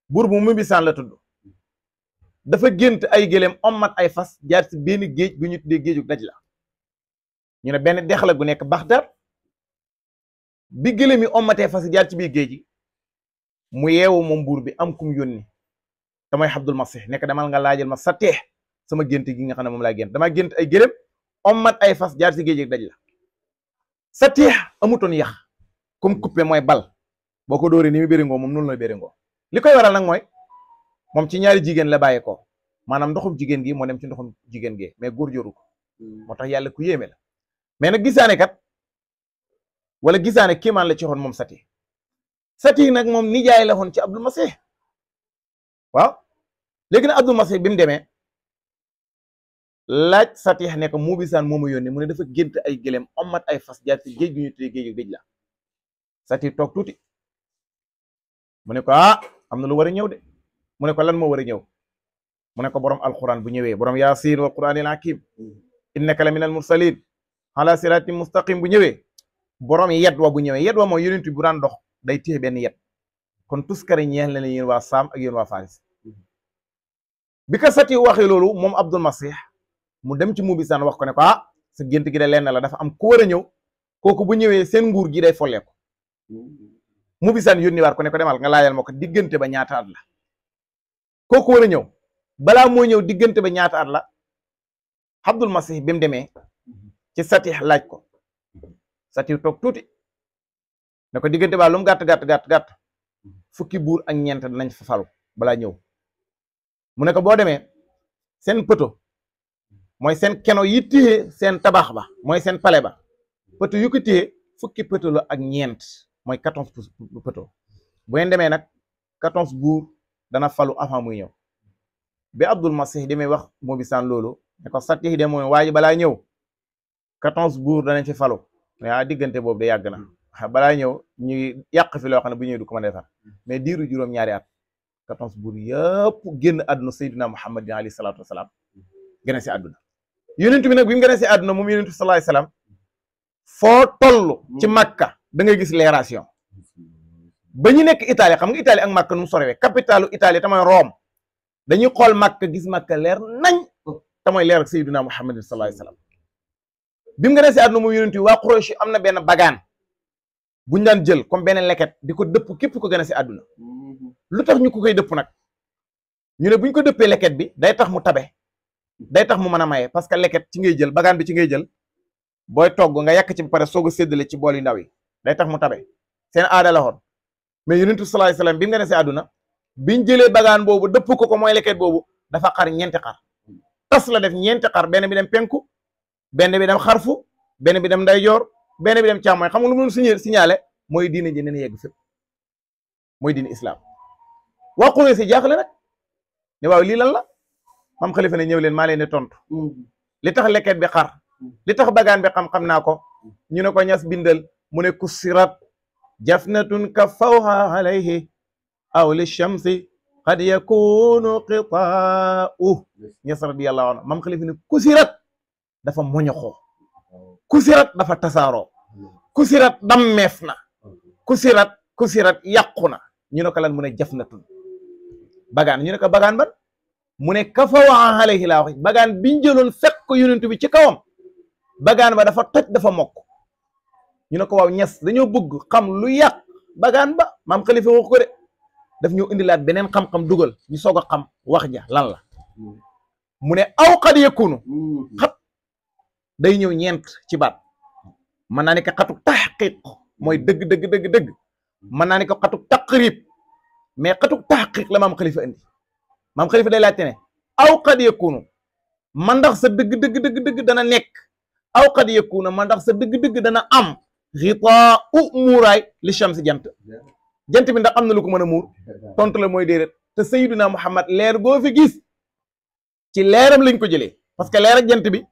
buur bu Mubisaan la tudd dafa gént ay gëléem ommat ay fas jaar ci benn géej gu ñu tuddee géeju Dajla ñu ne benn dex la gu nekk Baxdad bi gëléem yi ommatee fas jaar ci biir géej gi mu yeewu moom buur bi am kum yónni te mooy Abdul Masih nekk demal nga laajal ma Satih sama gént gi nga xam ne moom laa gént dama gént ay gëléem ommat ay fas jaar ci géej gi Dajla Satih amutoon yax comme coupé mooy bal boo ko dóoree ni mu béringoo moom noonu la béringoo li koy waral nag mooy moom ci ñaari jigéen la bàyyee ko maanaam ndoxum jigéen gi moo dem ci ndoxum jigéen gi mais góor joru ko moo tax yàlla ku yéeme la mais nag gisaane kat wala gisaane kéemaan la ci xoon moom Satih nag moom nijaay la xoon ci Abdul Masih waaw léegi nag Abdul Masih bi mu demee laaj Satih ne ko Mubisaan moomu yónni mu ne dafa gént ay gëléem ommat ay fas jaar ci géej gi ñu tuddee géeju géej la Satih toog tuuti mu ne ko am na lu war a ñëw de mu ne ko lan moo war a ñëw mu ne ko borom alquran bu ñëwee borom yaasiin wal quraanil hakiim innaka la minal mursalin ala siraatin mustaqim bu ñëwee borom yet wa bu ñëwee yet wa mooy yonent bi bu daan dox day téye benn yet kon tuskari ñeex la ne yéen waa Saam ak yéen waa Faris bi ko Satih waxee loolu moom Abdul Masih mu dem ci Mubisaan wax ko ne ko sa gént gi de lenn la dafa am ku war a ñëw kooku bu ñëwee seen nguur gi day folleeku Mubisaan yónni waat ko ne ko demal nga laajal ma ko diggante ba ñaata at la kooku war a ñëw balaa moo ñëw diggante ba ñaata at la Abdul Masih bi mu demee ci Satih laaj ko Satih toog tuuti ne ko diggante ba lu mu gàtt fukki buur ak ñeent danañ fa falu balaa ñëw mu ne ko boo demee seen pëto mooy seen keno yi téye seen tabax ba mooy seen pale ba pëto yu ko téye fukki pëto la ak ñeent mooy 14 pëto bu ngeen demee nag 14 buur dana falu avant muy ñëw bi Abdul Masih demee wax Mubisaan loolu ne ko Satih de mooy waaye balaa ñëw 14 buur danañ fi falu mais diggante boobu de yàgg na balaa ñëw ñuy yàq fi loo xam ne bu ñëwee du ko mën a defar mais diiru juróom-ñaari at 14 buur yëpp génn àdduna Seydina Muhammad alayhi salaatu wasalaam gën a si àdduna yonent bi nag bi mu gën a si àdduna moom yonent bi sallallahu alayhi wasallam foo toll ci Makka da ngay gis leeration ba ñu nekk Italie xam nga Italie ak Makka nu mu sorewee capitalu Italie te mooy Rome dañuy xool Makka gis Makka leer nañ te mooy leer ak Seydina Muhammad sallallahu alayhi wasallam bi mu gën a si àdduna moom yonent bi waa Quraysh am na benn bagaan buñ daan jël comme benn leket di ko dëpp képp ko gën a si àdduna lu tax ñu ko koy dëpp nag ñu ne buñ ko dëppee leket bi day tax mu tabe day tax mu mën a maye parce que leket ci ngay jël bagaan bi ci ngay jël booy togg nga yàq ci ba pare soog a séddale ci bool yu ndaw yi day tax mu tabe seen aada la woon mais yonent bi sallallahu alayhi wasallam bi mu gën a si àdduna biñ jëlee bagaan boobu dëpp ko mooy leket boobu dafa xar ñeenti xar tas la def ñeenti xar benn bi dem penku benn bi dem xarfu benn bi dem ndeyjoor benn bi dem càmmooñ xam nga lu mu signalé mooy diine ji neen yegg fépp mooy diine islam waa Quraysh si jaaxle nag ne waaw lii lan la mam xalifa ne ñëw leen maa leen di tontu li tax leket bi xar li tax bagaan bi xam naa ko ñu ne ko ñas bindal mu ne kusirat jafnatun ka fawha alayhi aw li shamsi qad yakunu qitaa'u ñas radiyallahu anhu mam xalifa ne kusirat dafa moñoxoo kusirat dafa tasaaroo kusirat dammeef na kusirat yàqu na ñu ne ko lan mu ne jafnatun bagaan ñu ne ko bagaan ban mu ne kafawa alayhi laa wax bagaan biñ jëloon fekk ko yonent bi ci kawam bagaan ba dafa toj dafa mokk ñu ne ko waaw ñes dañoo bëgg xam lu yàq bagaan ba maam Xalifa wax ko de daf ñëw indilaat beneen xam-xam dugal ñu soog a xam wax ja lan la mu ne aw qad yakunu xat day ñëw ñeent ci baat mën naa ne ko xatu taxqiq mooy dëgg mën naa ne ko xatu taqrib mais xatu taxqiq la maam Xalifa indi maam Xalifa day laajte ne aw qad yakunu man ndax sa dëgg dana nekk aw qad yakunu man ndax sa dëgg dana am xitaa u muuraay li shams jant bi ndax am na lu ko mën a muur tontu la mooy déedéet te sayyiduna Muhammad leer goo fi gis ci leeram lañ ko jëlee parce que leer ak jant bi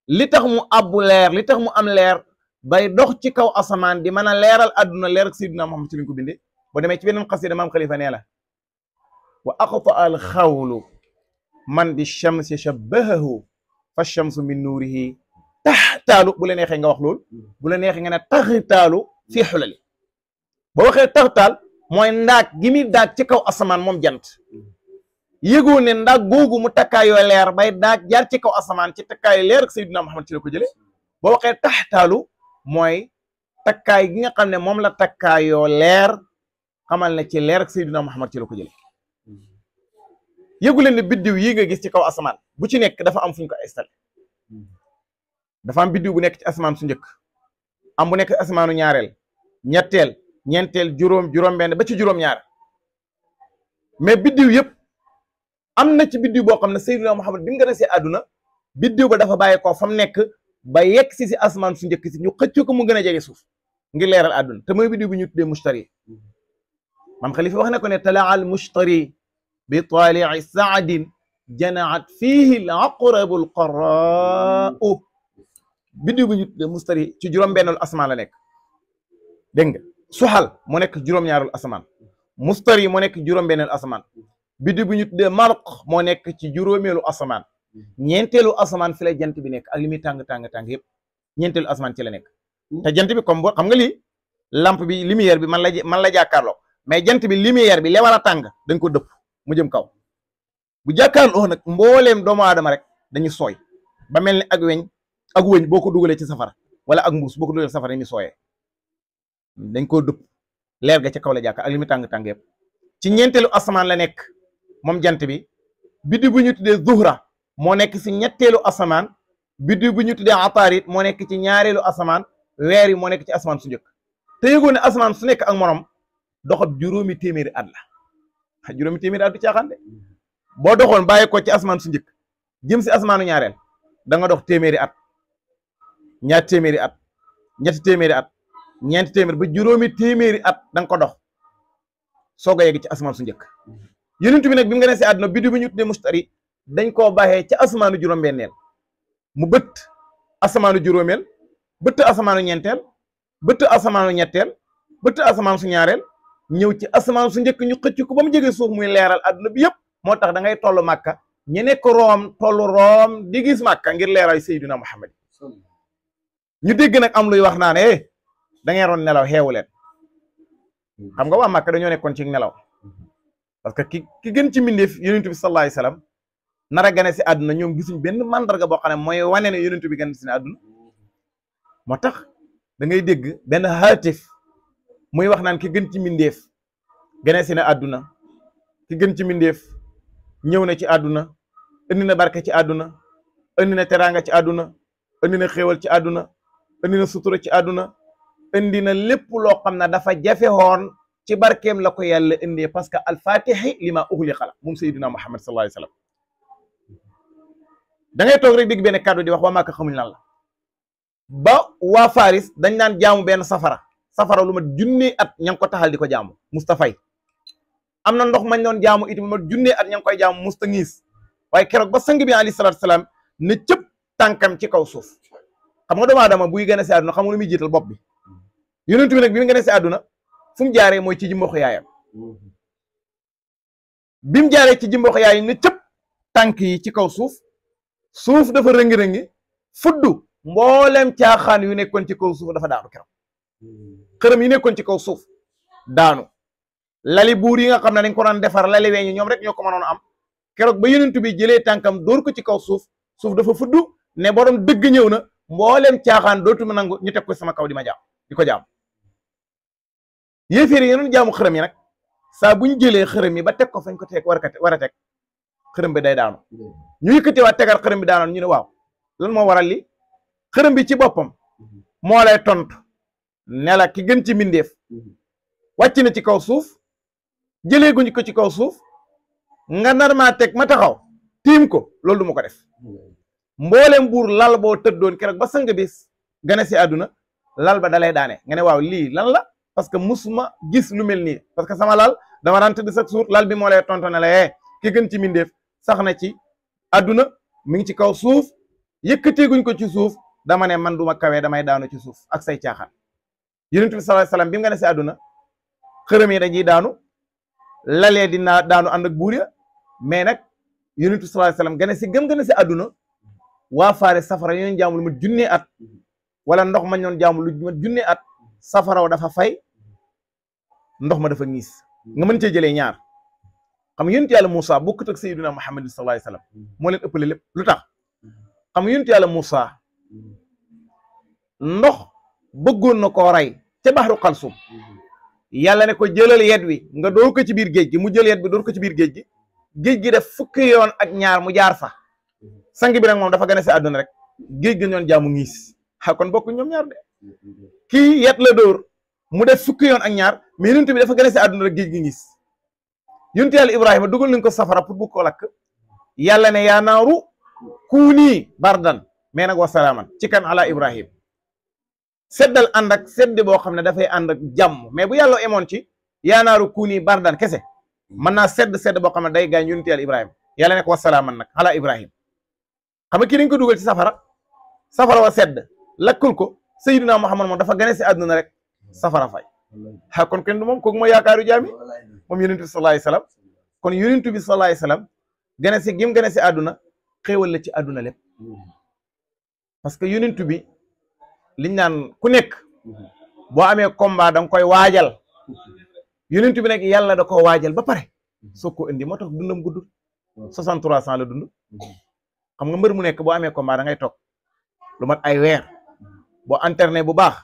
li tax mu abbu leer li tax mu am leer bay dox ci kaw asamaan di mën a leeral àdduna leer ak sayyiduna Muhammad ci lañ ko bindee boo demee ci beneen xasida maam Xalifa nee la wa aqta al xawlu man bi shamsi shabbahahu fa shamsu min nuurihi taxtaalu bu la neexee nga wax loolu bu la neexee nga ne taxtaalu fii xulali boo waxee taxtaal mooy ndaag gi muy daag ci kaw asamaan moom jant yëgoo ne ndaag googu mu takkaayoo leer bay daag jaar ci kaw asamaan ci takkaayu leer ak Seydina Muhammad ci la ko jëlee boo waxee taxtaalu mooy takkaay gi nga xam ne moom la takkaayoo leer xamal ne ci leer ak Seydina Muhammad ci la ko jëlee yëgu leen ne biddiw yi nga gis ci kaw asamaan bu ci nekk dafa am fu ñu ko installé dafa am biddiw bu nekk ci asamaan su njëkk am bu nekk ci asamaanu ñaareel ñetteel ñeenteel juróom benn ba ci juróom-ñaar mais biddiw yëpp am na ci biddiw boo xam ne Seydina Muhammad bi nga desee àdduna biddiw ba dafa bàyyi ko fa mu nekk ba yegg si asamaan su njëkk si ñu xëcc ko mu gën a jege suuf ngir leeral àdduna te mooy biddiw bi ñu tuddee mushtari maam Xalifa wax na ko ne talaa al mushtari bi taali'i saadin janaat fiihi al aqrabu al qarraa'u biddiw bi ñu tuddee mushtari ci juróom-bennul asamaan la nekk dégg nga suxal moo nekk juróom-ñaarul asamaan mustari moo nekk juróom-benneel asamaan biddiw bi ñu tuddee marq moo nekk ci juróomeelu asamaan ñeenteelu asamaan fi la jant bi nekk ak li muy tàng yëpp ñeenteelu asamaan ci la nekk te jant bi comme boo xam nga lii lampe bi lumière bi man la jàkkaarloo mais jant bi lumière bi le war a tàng dañ ko dëpp mu jëm kaw bu jàkkaarloo nag mbooleem doomu aadama rek dañu sooy ba mel ni ak wëñ boo ko dugalee ci safara wala ak mbuus boo ko dugalee ci safara ni sooyee dañ koo dëpp leer ga ca kaw la jàkkaar ak li muy tàng yëpp ci ñeenteelu asamaan la nekk moom jant bi biddiw bu ñu tuddee zuhra moo nekk ci ñetteelu asamaan biddiw bu ñu tuddee ataarit moo nekk ci ñaareelu asamaan weer yi moo nekk ci asamaan su njëkk te yëgoo ne asamaan su nekk ak morom doxab juróomi téeméeri at la juróomi téeméeri at du caaxaan de boo doxoon bàyyi ko ci asamaan su njëkk jëm si asamaanu ñaareel da nga dox téeméeri at ñaar téeméeri at ñetti téeméeri at ñeenti téeméer ba juróomi téeméeri at da nga ko dox soog a yegg ci asamaan su njëkk yonent bi nag bi mu nga ne si àdduna biddiw bi ñu tuddee mustari dañ koo baaxee ci asamaanu juróom-benneel mu bëtt asamaanu juróomeel bëtt asamaanu ñeenteel bëtt asamaanu ñetteel bëtt asamaan su ñaareel ñëw ci asamaan su njëkk ñu xëcc ko ba mu jege suuf muy leeral àdduna bi yëpp moo tax da ngay toll màkka ñu nekk room tollu room di gis màkka ngir leeral Seydina Muhammad ñu dégg nag am luy wax naa ne da ngeen roon nelaw xeewu leen xam nga waa màkka dañoo nekkoon ci nelaw parce que ki gën ci mbindeef yonent bi sallallahu alayhi wasallam nar a gane si àdduna ñoom gisuñ benn mandarga boo xam ne mooy wane ne yonent bi gane si àdduna moo tax da ngay dégg benn haatif muy wax naan ki gën ci mbindeef gane si na àdduna ki gën ci mbindeef ñëw na ci àdduna indi na barke ci àdduna indi na teraanga ci àdduna indi na xéewal ci àdduna indi na sutura ci àdduna indi na lépp loo xam ne dafa jafe woon ci barkeem la ko yàlla indee parce que alfatixi li ma uxliqa la moom Seydina Muhammad sallallahu alayhi wa sallam da ngay toog rek dégg benn kàddu di wax waa Màkka xamuñ lan la ba waa Faris dañ daan jaamu benn safara lu ma junne at ña ngi ko taxal di ko jaamu Mustafa am na ndox mañ doon jaamu it ma junne at ña ngi koy jaamu musta ngiis waaye keroog ba sang bi alayhi salaatu salaam ne cëpp tànkam ci kaw suuf xam nga doomu aadama buy gën a si àdduna xam nga lu muy jiital bopp bi yonent bi nag bi mu gën a si àdduna fu mu jaaree mooy ci jimboxu yaayam bi mu jaaree ci jimboxu yaayam ne cëpp tànk yi ci kaw suuf dafa rëngi-rëngi fuddu mboolem caaxaan yu nekkoon ci kaw suuf dafa daanu keroog xërëm yi nekkoon ci kaw suuf daanu. lali buur yi nga xam ne dañ ko daan defar lali weñu ñoom rek ñoo ko mënoon am keroog ba yonent bi jëlee tànkam dóor ko ci kaw suuf suuf dafa fudd ne borom dëgg ñëw na mbooleem caaxaan dootuma nangu ñu teg ko sama kaw di ma jaam di ko jaam. yéeféer yi yenoon jaamu xërëm yi nag saa buñ jëlee xërëm yi ba teg ko fañ ko teg war a teg xërëm bi day daanu ñu yëkkati waat tegaat xërëm bi daanoon ñu ne waaw lan moo waral li xërëm bi ci boppam moo lay tontu ne la ki gën ci mbindeef wàcc na ci kaw suuf jëlee guñ ko ci kaw suuf nga nar maa teg ma taxaw tiim ko loolu du ma ko def mboolem buur lal boo tëddoon keroog ba sang bis gane si àdduna lal ba dalay daane nga ne waaw lii lan la parce que musuma gis lu mel nii parce que sama lal dama daan tëdd chaque jour lal bi moo lay tontu ne la ki gën ci mbindeef sax na ci àdduna mi ngi ci kaw suuf yëkkateeguñ ko ci suuf dama ne man duma kawee damay daanu ci suuf ak say caaxaan yonent bi sallallahu alayhi wasallam bi mu gane si àdduna xërëm yi dañuy daanu lalee dinaa daanu ànd ak buur ya mais nag yonent bi sallallahu alayhi wasallam gane si àdduna waa faare safara yoon jaamu lu ma junnee at wala ndox ma ñoon jaamu lu ma junnee at safaraw dafa fay ndox ma dafa ñiis nga mën cee jëlee ñaar xam yonent yàlla Moussa bokkut ak sayyidina Muhammad sallallahu alayhi wasallam moo leen ëppale lépp lu tax xam yonent yàlla Moussa ndox bëggoon na koo rey ca baxru xalsum yàlla ne ko jëlal yet wi nga door ko ci biir géej gi mu jël yet bi door ko ci biir géej gi def fukki yoon ak ñaar mu jaar fa sang bi nag moom dafa gën a si àdduna rek géej gi ñoon jaamu ngiis kon bokk ñoom ñaar de kii yet la dóor mu def fukki yoon ak ñaar mais yonent bi dafa gën a si àdduna rek géej gi ngiis yonent yàlla Ibrahima dugal nañ ko safara pour bu ko lakk yàlla ne yaa naaru kuuni bardan mais nag wa salaaman ci kan ala Ibrahim seddal ànd ak sedd boo xam ne dafay ànd ak jàmm mais bu yàlla emoon ci yaa naaru kuuni bardan kese mën naa sedd boo xam ne day gaañ yonent yàlla Ibrahima yàlla ne ko wa salaaman nag ala Ibrahim xam nga kii dañ ko dugal ci safara wa sedd lakkul ko sayyidina Muhammad moom dafa gane si àdduna rek safara fay kon kenn du moom kooku mooy yaakaaru jaami moom yonent bi sallallahu alayhi wasallam kon yonent bi sallallahu alayhi wasallam gane si gim gane si àdduna xéewal la ci àdduna lépp parce que yonent bi liñ naan ku nekk boo amee combat da nga koy waajal yonent bi nag yàlla da koo waajal ba pare soo ko indi moo tax dundam gudd 63 ans la dund xam nga mbër mu nekk boo amee combat da ngay toog lu mat ay weer boo entraîné bu baax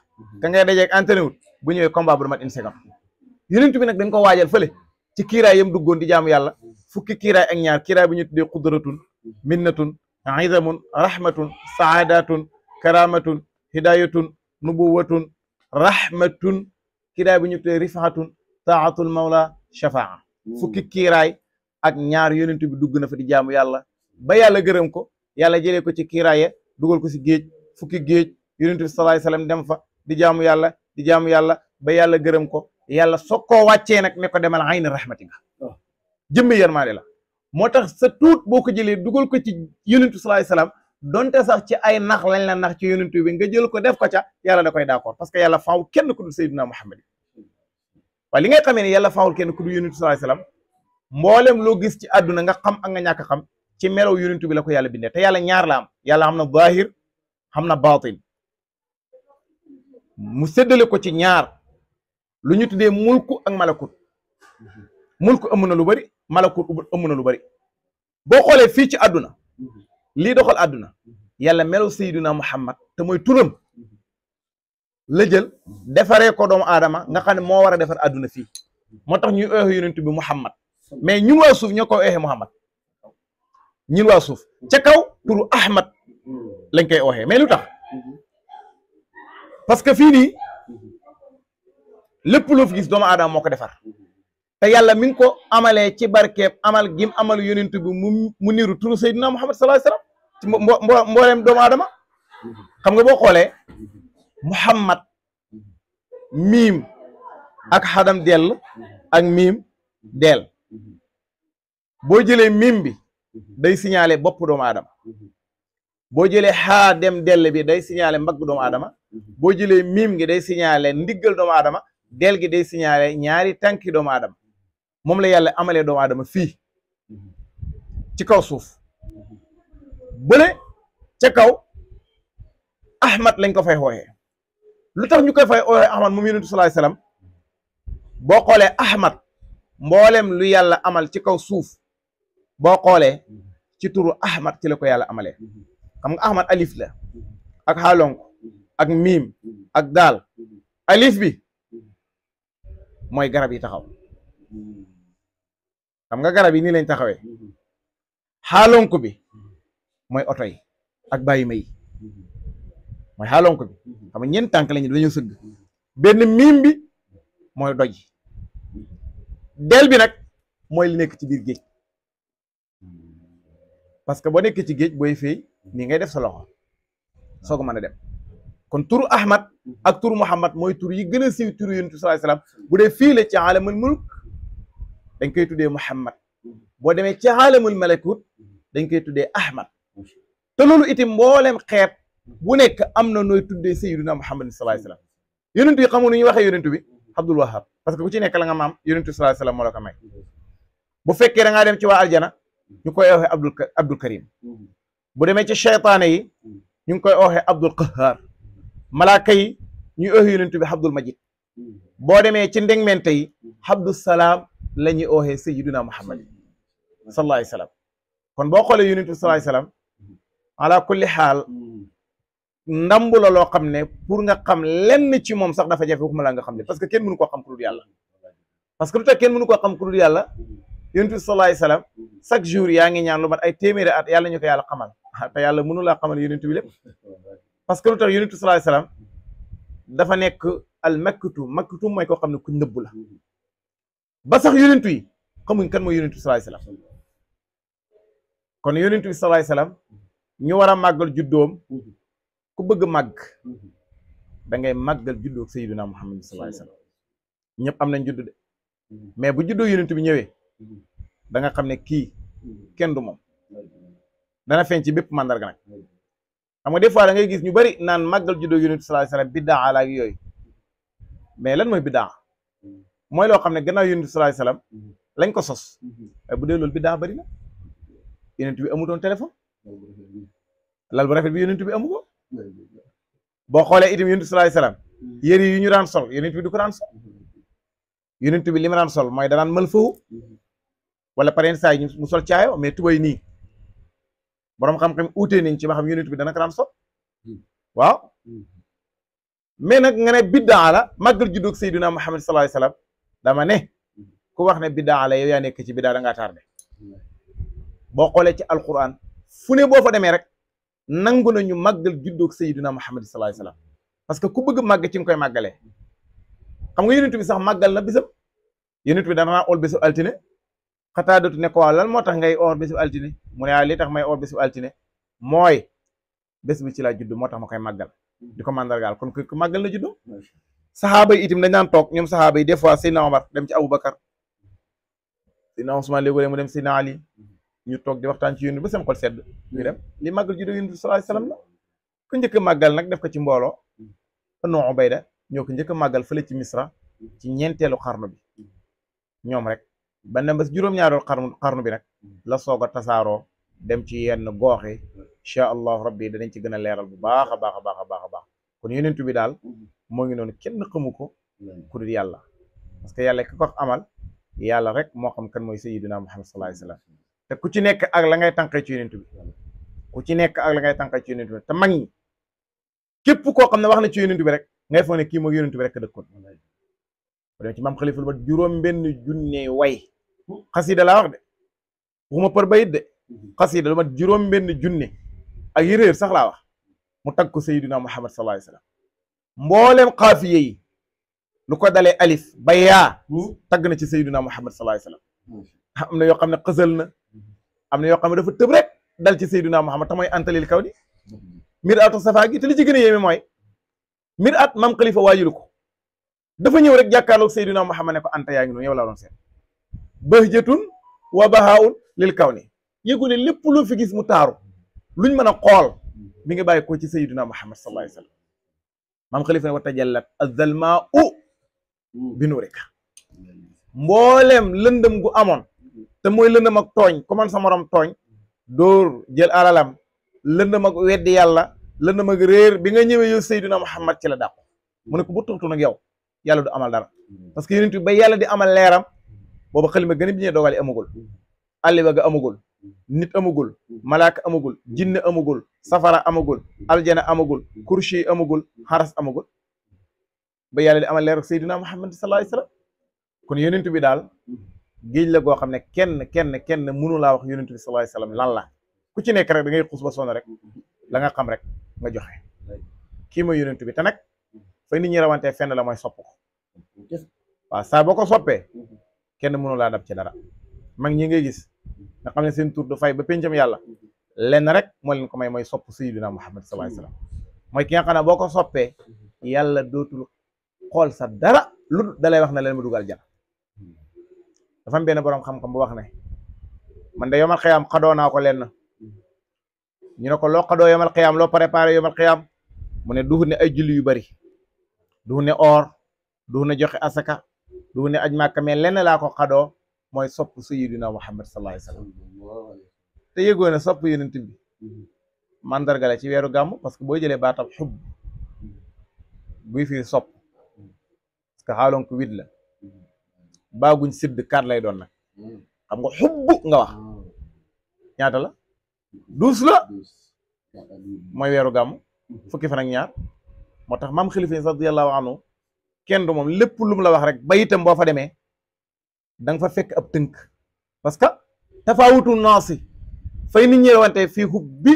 ka ngay dajeeg entraîné wut bu ñëwee combat bu du mat une seconde yonent bi nag dañ ko waajal fële ci kiiraay yam duggoon di jaamu yàlla fukki kiiraay ak ñaar kiiraay bu ñu tuddee qudratun minnatun izamun rahmatun saadatun karamatun hidayatun nubuwatun rahmatun kiiraay bu ñu tuddee rifaatun taatul mawla shafaa fukki kiiraay ak ñaar yonent bi dugg na fa di jaamu yàlla ba yàlla gërëm ko yàlla jëlee ko ci kiiraaye dugal ko si géej fukki géej yonent bi sallallahu alayhi wasallam dem fa di jaamu yàlla ba yàlla gërëm ko yàlla soog koo wàccee nag ne ko demal ayni rahmati nga jëmmi yërmaande la moo tax sa tuut boo ko jëlee dugal ko ci yonent bi sallallahu alayhi wasallam donte sax ci ay nax lañ la nax ci yonent bi nga jël ko def ko ca yàlla da koy d'accord parce que yàlla faawul kenn ku dul sayyidina Muhammad waaye li ngay xamee ne yàlla faawul kenn ku dul yonent bi sallallahu alayhi wasallam mboolem loo gis ci àdduna nga xam ak nga ñàkk xam ci melow yonent bi la ko yàlla bindee te yàlla ñaar la am yàlla xam na zahir xam na baatin mu séddale ko ci ñaar lu ñu tuddee mulku ak malakut mulku ëmm na lu bari malakut ëmm na lu bari boo xoolee fii ci àdduna lii doxal àdduna yàlla melow sayyidina Muhammad te mooy turam la jël defaree ko doomu aadama nga xam ne moo war a defar àdduna fii moo tax ñuy ooxe yonent bi Muhammad mais ñun waa suuf ñoo koy ooxe Muhammad ñun waa suuf ca kaw turu Ahmad lañ koy ooxee mais lu tax parce que fii nii lépp loo fi gis doomu aadama moo ko defar te yàlla mi ngi ko amalee ci barkeeb amal gim amal yonent bi mu niru turu Seydina Muhammad sallallahu alayhi wasallam ci mbooleem doomu aadama xam nga boo xoolee Muhammad miim ak xadam dell ak miim dell boo jëlee miim bi day signalé bopp doomu aadama boo jëlee xaa dem dell bi day signalé mbagg doomu aadama boo jëlee miim gi day signalé ndiggal doomu aadama del gi day signalé ñaari tànki doomu aadama moom la yàlla amalee doomu aadama fii ci kaw suuf bële ca kaw Ahmad lañ ko fay xooxee lu tax ñu koy fay ooyee Ahmad moom yonent bi sallallahu alayhi wasallam boo xoolee Ahmad mboolem lu yàlla amal ci kaw suuf boo xoolee ci turu Ahmad ci la ko yàlla amalee xam nga Ahmad alif la ak xaalonk ak miim ak daal alif bi mooy garab yi taxaw xam nga garab yi nii lañ taxawee xaalonk bi mooy oto yi ak bàyyi ma yi mooy xaalonk bi xam nga ñeent tànk lañu dañoo sëgg benn miim bi mooy doj del bi nag mooy li nekk ci biir géej parce que boo nekkee ci géej booy fay nii ngay def sa loxo soo ko mën a dem kon turu Ahmad ak turu Muhammad mooy tur yi gën a siiw turu yonent bi sallallahu alayhi wasallam bu dee fii la ci aalamul mulk dañ koy tuddee Muhammad boo demee ci aalamul malakut dañ koy tuddee Ahmad te loolu itam mboolem xeet bu nekk am na nooy tuddee sayyiduna Muhammad sallallahu alayhi wasallam yonent yi xamu nu ñuy waxee yonent bi Abdul Wahab parce que ku ci nekk la nga maam yonent bi sallallahu alayhi wasallam moo la ko may bu fekkee da ngaa dem ci waa aljana ñu koy waxee Abdul Karim bu demee ci cheytaane yi ñu ngi koy waxee Abdul Qahhar malaaka yi ñuy waxee yonent bi Abdul Majid boo demee ci ndegmente yi Abdul Salaam la ñuy waxee sayyiduna Muhammad sallallahu alayhi wasallam kon boo xoolee yonent bi sallallahu alayhi wasallam ala kulli xaal ndambu la loo xam ne pour nga xam lenn ci moom sax dafa jafe waxuma la nga xam ne parce que kenn mënu koo xam ku dul yàlla parce que lu tax kenn mënu koo xam ku dul yàlla yonent bi sallallahu alayhi wasallam chaque jour yaa ngi ñaan lu mat ay téeméeri at yàlla ñu ko yàlla xamal te yàlla mënu laa xamal yonent bi lépp parce que lu tax yonent bi sallallahu alayhi wasallam dafa nekk al maktum mooy koo xam ne ku nëbb la ba sax yonent yi xamuñ kan mooy yonent bi sallallahu alayhi wasallam kon yonent bi sallallahu alayhi wasallam ñu war a màggal juddoom ku bëgg màgg da ngay màggal juddoo sayyiduna Muhammad sallallahu alayhi wasallam ñëpp am nañ juddu de mais bu juddoo yonent bi ñëwee da nga xam ne kii kenn du moom dana feeñ ci bépp mandarga nag xam nga des fois da ngay gis ñu bari naan màggal juddoo yonent bi sallallahu alayhi wasallam biddaa la ak yooyu mais lan mooy biddaa mooy loo xam ne gannaaw yonent bi sallallahu alayhi wasallam lañ ko sos waaye bu dee loolu biddaa bari na yonent bi amutoon téléphone lal bu rafet bi yonent bi amu ko boo xoolee itam yonent bi sallallahu alayhi wasallam yére yi ñu daan sol yonent bi du ko daan sol yonent bi li ma daan sol mooy danaan mël fawu wala pareen saa yi mu sol caayo mais tubay nii boroom xam-xam uutee nañ ci ba xam yonent bi dana ko daan sol waaw mais nag nga ne biddaa la màggal juddoog Seydina Muhammad sallallahu alayhi wasallam dama ne ku wax ne biddaa la yow yaa nekk ci biddaa da ngaa tardé boo xoolee ci alquran fu ne boo fa demee rek nangu nañu màggal juddoog Seydina Muhammad sallallahu alayhi wasallam parce que ku bëgg màgg ci nga koy màggalee xam nga yonent bi sax màggal na bisam yonent bi dana ool bésu altine xataa dootu ne ko waaw lan moo tax ngay oor bésu altine mu ne li tax may oor bésu altine mooy bés bi ci laa judd moo tax ma koy màggal di ko mandargaal kon ku màggal na juddu saxaaba yi itam dañ daan toog ñoom saxaaba yi des fois Seydina Omar dem ci Aboubacar Seydina Ousmane léegi mu dem Seydina Ali ñu toog di waxtaan ci yonent ba seen xol sedd ñu dem li màggal juddu yonent bi sallallahu alayhi wasallam la ku njëkk a màggal nag def ko ci mbooloo Banu Ubayda ñoo ko njëkk a màggal fële ci Misra ci ñeenteelu xarnu bi ñoom rek ba ne ba juróom-ñaareelu xarnu bi nag la soog a tasaaroo dem ci yenn goox yi incha allahu rabbi danañ ci gën a leeral bu baax a baax a baax a baax a baax kon yonent bi daal moo ngi noonu kenn xamu ko ku dul yàlla parce que yàlla ki ko amal yàlla rek moo xam kan mooy sayyidina Muhammad sallallahu alayhi wasallam te ku ci nekk ak la ngay tànqee ci yonent bi ku ci nekk ak la ngay tànqee ci yonent bi te mag ñi képp koo xam ne wax na ci yonent bi rek ngay foog ne kii mooy yonent bi rek dëkkoon ba dem ci maam xalifa ba juróom benn junne way xasida laa wax de waxuma për bayit de xasida lu mat juróom benn junne ak yëréer sax laa wax mu tagg ko sayyidina Muhammad sallallahu alayhi wasallam mbooleem xaafiye yi lu ko dalee alif ba yaa tagg na ci sayyidina Muhammad sallallahu alayhi wasallam am na yoo xam ne xësal na am na yoo xam ne dafa tëb rek dal ci sayyidina Muhammad te mooy antalil kaw di mir atu safa gi te li ci gën a yéeme mooy mir at maam xalifa waajulu ko dafa ñëw rek jàkkaarloog sayyidina Muhammad ne ko anta yaa ngi noonu yow laa doon seet bahjatun wa bahaun lil kaw ni yëgu ne lépp lu fi gis mu taaru luñ mën a xool mi ngi bàyyi ko ci sayyidina Muhammad sallallahu alayhi wasallam maam xalifa ne wa tajallat azalma bi nuurika mboolem lëndëm gu amoon te mooy lëndëm ak tooñ ku man sa morom tooñ dóor jël alalam lëndëm ak weddi yàlla lëndëm ak réer bi nga ñëwee yow sayyidina Muhammad ci la dàqu mu ne ko bu tuutu nag yow yàlla du amal dara parce que yonent bi ba yàlla di amal leeram booba xalima gën a bi ñee dogal amagul àlliwa ga amagul nit amagul malaaka amagul jinne amagul safara amagul aljana amagul kursi amagul xaras amagul ba yàlla di amal leer Seydina Muhammad sallallahu alayhi wasallam kon yonent bi daal géej la goo xam ne kenn mënu laa wax yonent bi sallallahu alayhi wasallam lan la ku ci nekk rek da ngay xuus ba sonn rek la nga xam rek nga joxe kii mooy yonent bi te nag fay nit ñi rawantee fenn la mooy sopp ko waaw saa boo ko soppee kenn mënu laa dab ci dara mag ñi ngay gis nga xam ne seen tur du fay ba pencam yàlla lenn rek moo leen ko may mooy sopp Seydina Muhammad sallallahu alayhi wasallam mooy ki nga xam ne boo ko soppee yàlla dootul xool sa dara lu dalay wax na leen ma dugal jana dafa am benn boroom xam-xam bu wax ne man de yomal xiyaam xadoo naa ko lenn ñu ne ko loo xadoo yomal xiyaam loo préparé yomal xiyaam mu ne duhut ne ay julli yu bari duhut ne or duhut ne joxe asaka duhut ne aj màkka mais lenn laa ko xadoo mooy sopp sayyidina Muhammad sallallahu alayhi wasallam te yëgoo ne sopp yonent bi mandarga la ci weeru gàmm parce que boo jëlee baatab xubb buy firi sopp parce que xaaloon ko wit la baaguñ sidd kaat lay doon nag xam nga xubb nga wax ñaata la 12 la mooy weeru gàmm fukki fan ak ñaar moo tax maam xalifa radiyallahu anhu kenn du moom lépp lu mu la wax rek ba itam boo fa demee da nga fa fekk ab tënk parce que tafaawutu naasi fay nit ñi rawante fii hubbi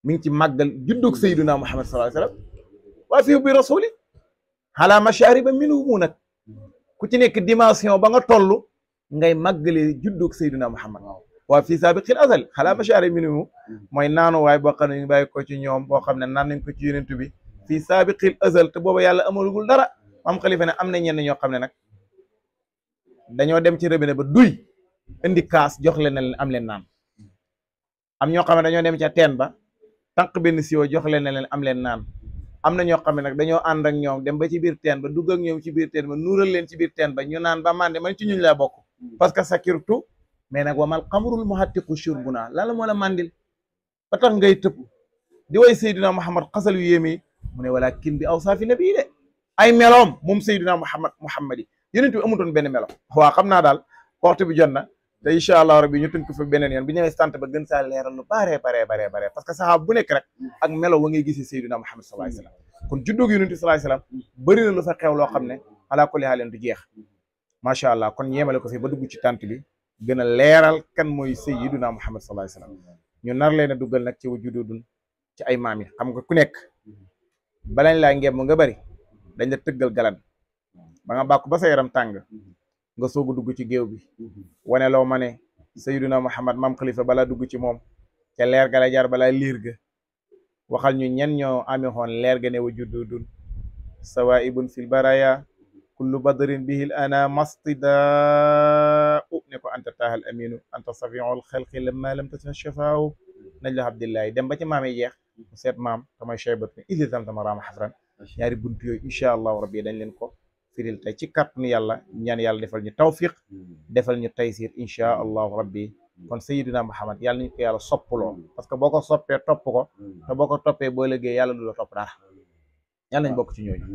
mi ngi ci màggal juddug sayyiduna Muhammad sallallahu alayhi wasallam waa fii hubbi rasuli ala mashariba minhu nag ku ci nekk dimension ba nga toll ngay màggalee juddug sayyiduna Muhammad waa fii saabiqil azal ala mashariba minhu mooy naanu waay boo xam ne ñu bàyyi ko ci ñoom boo xam ne naan nañ ko ci yonent bi fii saabiqil azal te booba yàlla amalugul dara maam xalifa ne am na ñenn ñoo xam ne nag dañoo dem ci robinet ba duy indi kaas jox leen ne am leen naan am ñoo xam ne dañoo dem ca teen ba tànq benn siwo jox leen ne leen am leen naan am na ñoo xam ne nag dañoo ànd ak ñoom dem ba ci biir teen ba dugg ak ñoom ci biir teen ba nuural leen ci biir teen ba ñu naan ba mande man ci ñuñ laa bokk parce que sakirtu mais nag wamal xamrul muhattiqu shurbuna lan la moo la mandil ba tax ngay tëb di way Seydina Muhammad xasal yu yéeme yi mu ne walakin bi aw saafi nabi de ay meloom moom Seydina Muhammad yi yonent bi amutoon benn melo waaw xam naa daal waxtu bi jot na te incha allah rabbi ñu tënk fa beneen yoon bi ñëwee sant ba gën saa leeral lu bare parce que saxaab bu nekk rek ak melo wa ngay gisee Seydina Muhammad sallallahu alayhi wasallam kon juddóog yonent bi sallallahu alayhi wasallam bëri na lu fa xew loo xam ne ala kulli haalin du jeex macha allah kon ñeemale ko fi ba dugg ci tànt bi gën a leeral kan mooy Seydina Muhammad sallallahu alayhi wasallam ñu nar leen a duggal nag ci wujudun ci ay maam yi xam nga ku nekk balañ laa ngeem nga bëri dañ la tëggal galan ba nga bàkku ba sa yaram tàng nga soog a dugg ci géew bi wane loo ma ne Seydina Muhammad maam xalifa balaa dugg ci moom ca leer ga la jaar balaa liir ga waxal ñu ñen ñoo amee xoon leer ga ne wujudun sawaibun fil baraya kullu badrin bihil ana mastida ne ko anta taahal aminu anta safiul xalqi lamma lam tasma shafaaw nañ la abdillahi dem ba ci maam yi jeex mu seet maam tamay cheybat ne isi tamtama raama xafran ñaari bunt yooyu incha allahu rabbi dañ leen ko firil tey ci kàttanu yàlla ñaan yàlla defal ñu tawfiq defal ñu taysir incha allahu rabbi kon Seydina Muhammad yàlla nañu ko yàlla soppaloo parce que boo ko soppee topp ko te boo ko toppee boo liggéey yàlla du la topp dara yàlla nañ bokk ci ñooñu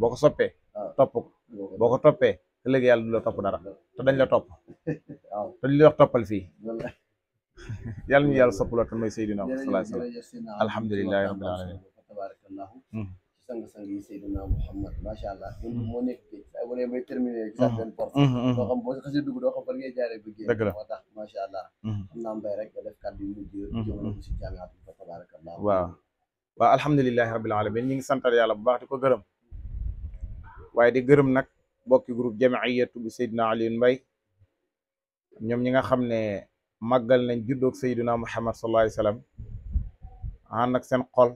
boo ko soppee topp ko boo ko toppee te léegi yàlla du la topp dara te dañ la topp te li wax toppal fii yàlla ñu yàlla soppaloo te mooy Seydina Muhammad sallallahu alayhi wasallam alhamdulillahi rabbil alamin sang-sang yi Seydina Muhammad macha allah moo nekk saa bu ne may terminé sa benn porte doo xam boo xasee dugg doo xam fan ngay jaaree bëggee moo tax macha allah xam naa mbay rek nga def kàddu yu mujj jëmale ko si jaamiat bi fa tabarakallah waaw alhamdulillahi rabbil alamin ñi ngi santal yàlla bu baax di ko gërëm waaye di gërëm nag bokki groupe jamaiyatu bi Seydina Alioune Mbaye ñoom ñi nga xam ne màggal nañ juddoog Seydina Muhammad sallallahu alayhi wasallam ànd ak seen xol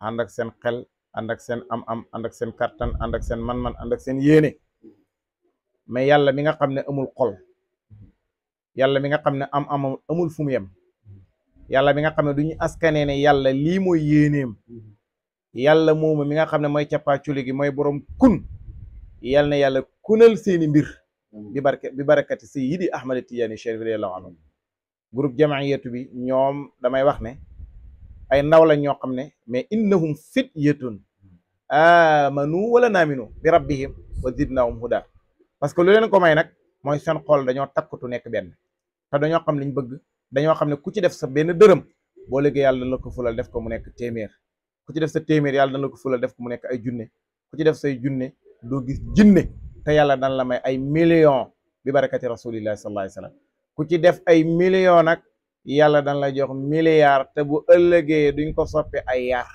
ànd ak seen xel ànd ak seen am-am ànd ak seen kattan ànd ak seen man-man ànd ak seen yéene mais yàlla mi nga xam ne amul xol yàlla mi nga xam ne am amul fu mu yem yàlla mi nga xam ne du ñu askanee ne yàlla lii mooy yéeneem yàlla moomu mi nga xam ne mooy cappaaculi gi mooy borom kun yàlla na yàlla kunal seeni mbir bi barakati sayyidi Ahmad Tidiane Chérif radiyallahu anhu groupe jamaiyatu bi ñoom damay wax ne ay ndaw lañ ñoo xam ne mais innahum fityatun amanu wala naaminu bi rabbihim wa zidnahum huda parce que lu leen ko may nag mooy seen xol dañoo takkutu nekk benn te dañoo xam liñ bëgg dañoo xam ne ku ci def sa benn dërëm boo léegi yàlla dana la ko fulal def ko mu nekk téeméer ku ci def sa téeméer yàlla dana la ko fulal def ko mu nekk ay junne ku ci def say junne doo gis jinne te yàlla dana la may ay millions bi barakati rasulillahi sallallahu alayhi wa sallam ku ci def ay millions nag yàlla dana la jox milliards te bu ëllëgee duñ ko soppe ay yaar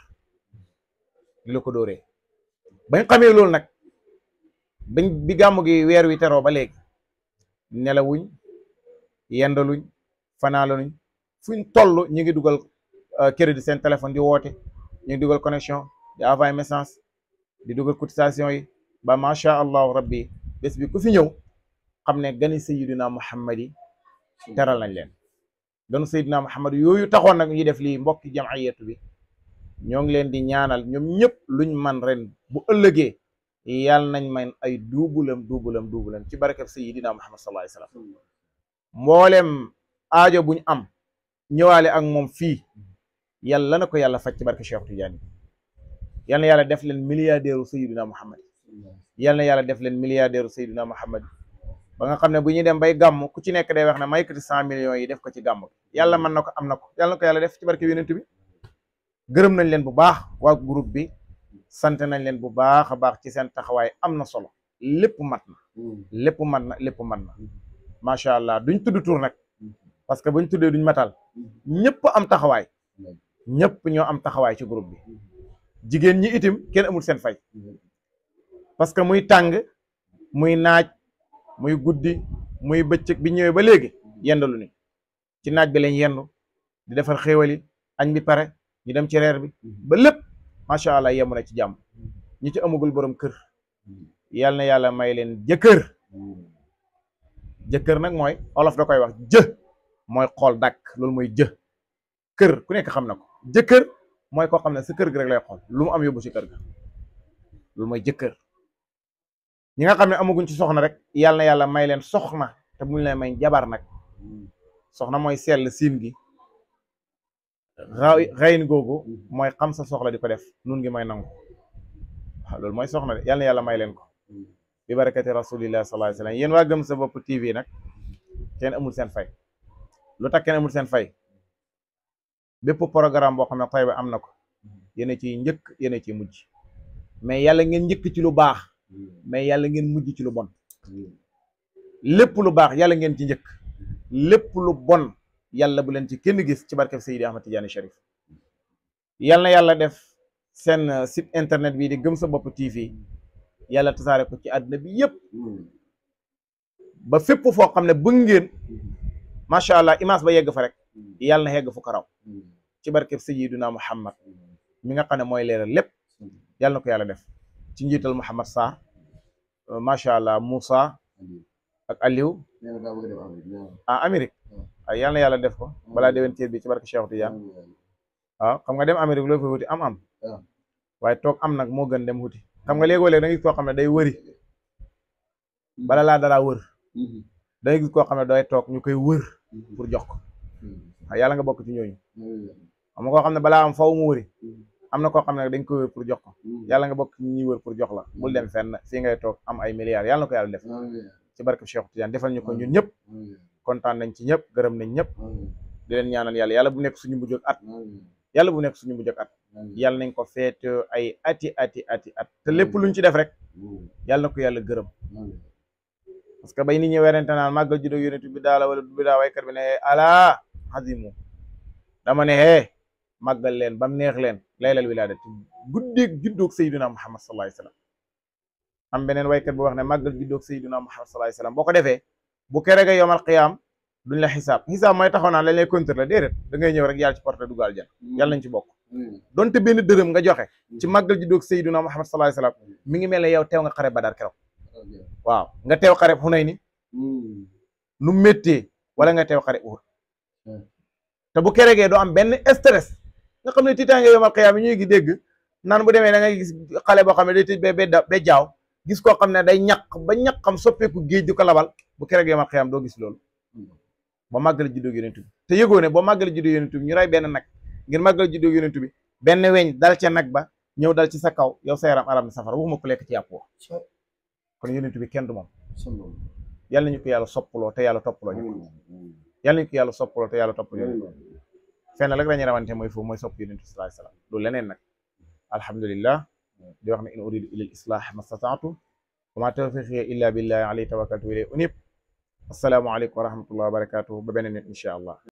di la ko dóoree bañ xamee loolu nag bi gàmmu gi weer wi teroo ba léegi nelawuñ yendaluñ fanaaluñ fuñ toll ñu ngi dugal crédit seen téléphone di woote ñu ngi dugal connexion di envoyer message di dugal cotisation yi ba macha allahu rabbi bés bi ku fi ñëw xam ne gani sayyidina muhammad yi teral nañ leen ganu sayyidina muhammad yooyu taxoon nag ñuy def lii mbokki jam'iyatu bi ñoo ngi leen di ñaanal ñoom ñëpp luñ man ren bu ëllëgee yàlla nañ man ay duubulam ci barkeb sayyidina muhammad sallallahu alayhi wasallam mboolem aajo buñ am ñëwaale ak moom fii yàlla na ko yàlla faj ci barke Cheikh Tidiane yal na yàlla def leen milliardaire sayyidina muhammad yal na yàlla def leen milliardaire sayyidina muhammad ba nga xam ne bu ñuy dem bay gàmm ku ci nekk day wax ne may yëkkati 100 millions yi def ko ci gàmm yàlla mën na ko am na ko yàlla na ko yàlla def ci barke yonent bi gërëm nañ leen bu baax waa groupe bi sant nañ leen bu baax a baax ci seen taxawaay am na solo lépp mat na macha allah duñ tudd tur nag parce que buñ tuddee duñ matal ñëpp am taxawaay ñëpp ñoo am taxawaay ci groupe bi jigéen ñi itim kenn amul seen fay parce que muy tàng muy naaj muy guddi muy bëccëg bi ñëwee ba léegi yendalu ni ci naaj bi lañ yendu di defar xéewali añ bi pare ñu dem ci reer bi ba lépp macha allah yemu na ci jàmm ñi ci amagul borom kër yal na yàlla may leen jëkkër nag mooy olof da koy wax mooy xool dàkk loolu mooy kër ku nekk xam na ko jëkkër mooy koo xam ne sa kër gi rek lay xool lu mu am yóbbu ci kër ga loolu mooy jëkkër ñi nga xam ne amaguñ ci soxna rek yal na yàlla may leen soxna te buñ leen may jabar nag soxna mooy sell siin gi xayin googu mooy xam sa soxla di ko def nun ngi may nangu waaw loolu mooy soxna de yal na yàlla may leen ko bi barakati rasulillah sallallahu alayhi wasallam yéen waa Gëm sa bopp TV nag kenn amul seen fay lu tax kenn amul seen fay bépp programme boo xam ne tay ba am na ko yéen a ciy njëkk yéen a ciy mujj mais yàlla ngeen njëkk ci lu baax mais yàlla ngeen mujj ci lu bon lépp lu baax yàlla ngeen ci njëkk lépp lu bon yàlla bu leen ci kenn gis ci barkeb Seydi Ahmad Tidiane Chérif yal na yàlla def seen site internet bii di Gëm sa bopp TV yàlla tasaare ko ci àdduna bi yëpp ba fépp foo xam ne bëgg ngeen macha allah image ba yegg fa rek yàlla na yegg fu ko raw ci barkeb Sayyiduna Muhammad mi nga xam ne mooy leeral lépp yàlla na ko yàlla def ci njiital Muhammad Sarr macha allah Moussa ak Aliou Amérique yàlla na yàlla def ko balaa déwén teer bi ci barke Cheikh Tidiane waaw xam nga dem Amérique loo fa wuti am waaye toog am nag moo gën dem wuti xam nga léegoo-léeg da nga gis koo xam ne day wëri bala laa dara wër da nga gis koo xam ne day toog ñu koy wër pour jox ko yàlla nga bokk ci ñooñu am na koo xam ne balaa am faw mu wëri am na koo xam ne dañ koy wër pour jox ko yàlla nga bokk ci ñuy wër pour jox la bul dem fenn fii ngay toog am ay milliards yàlla na ko yàlla def ci barke Cheikh Tidiane defal ñu ko ñun ñëpp kontaan nañ ci ñëpp gërëm nañ ñëpp di leen ñaanal yàlla bu nekk suñu mujj ak at yàlla bu nekk suñu mujj ak at yàlla nañ ko feete ay ati at te lépp luñ ci def rek yàlla na ko yàlla gërëm parce que bay nit ñi werante naan màggal juddoo yonent bi daala wala du bi daa waykat bi ne ala azimu dama ne màggal leen bam neex leen laylal wilaadati guddeeg juddoog sayyidina Muhammad sallallahu alayhi wasallam am beneen waykat bu wax ne màggal juddoog sayyidina Muhammad sallallahu alayhi wasallam boo ko defee bu kerega yomal qiyaam duñ la xisaab mooy taxaw naan lañ lay contrôler déedéet da ngay ñëw rek yàlla ci porte dugal jan yàlla nañ ci bokk donte benn dërëm nga joxe ci màggal juddoog sayyidina Muhammad sallallahu alayhi wasallam mi ngi mel ne yow teew nga xare Badar keroog waaw nga teew xare Hunayni nu méttee wala nga teew xare Uhud te bu keregee doo am benn stress nga xam ne tiitaange yomal qiyaam yi ñuy gi dégg naan bu demee da ngay gis xale boo xam ne day tëj ba jaaw gis koo xam ne day ñaq ba ñaqam soppeeku géej di ko labal bu keregee yomal qiyaam doo gis loolu ba màggal juddoo yonent bi te yëgoo ne boo màggal juddoo yonent bi ñu rey benn nag ngir màggal juddu yonent bi benn weñ dal ca nag ba ñëw dal ci sa kaw yow sa yaram aram na safara waxuma ko lekk ci yàpp kon yonent bi kenn du moom yàlla nañu ko yàlla soppaloo te yàlla toppaloo ñu ko yàlla nañu ko yàlla soppaloo te yàlla toppaloo ñu ko fenn rek lañuy rawante mooy foofu mooy sopp yonent bi sallallahu alayhi wasallam du leneen nag alhamdulillah di wax ne in uridu illa al islah mastata'tu wa ma tawfiqi illa billahi alayhi tawakkaltu wa ilayhi unib assalaamu aleykum wa rahmatullahi wa barakatuh ba beneen nit insha allah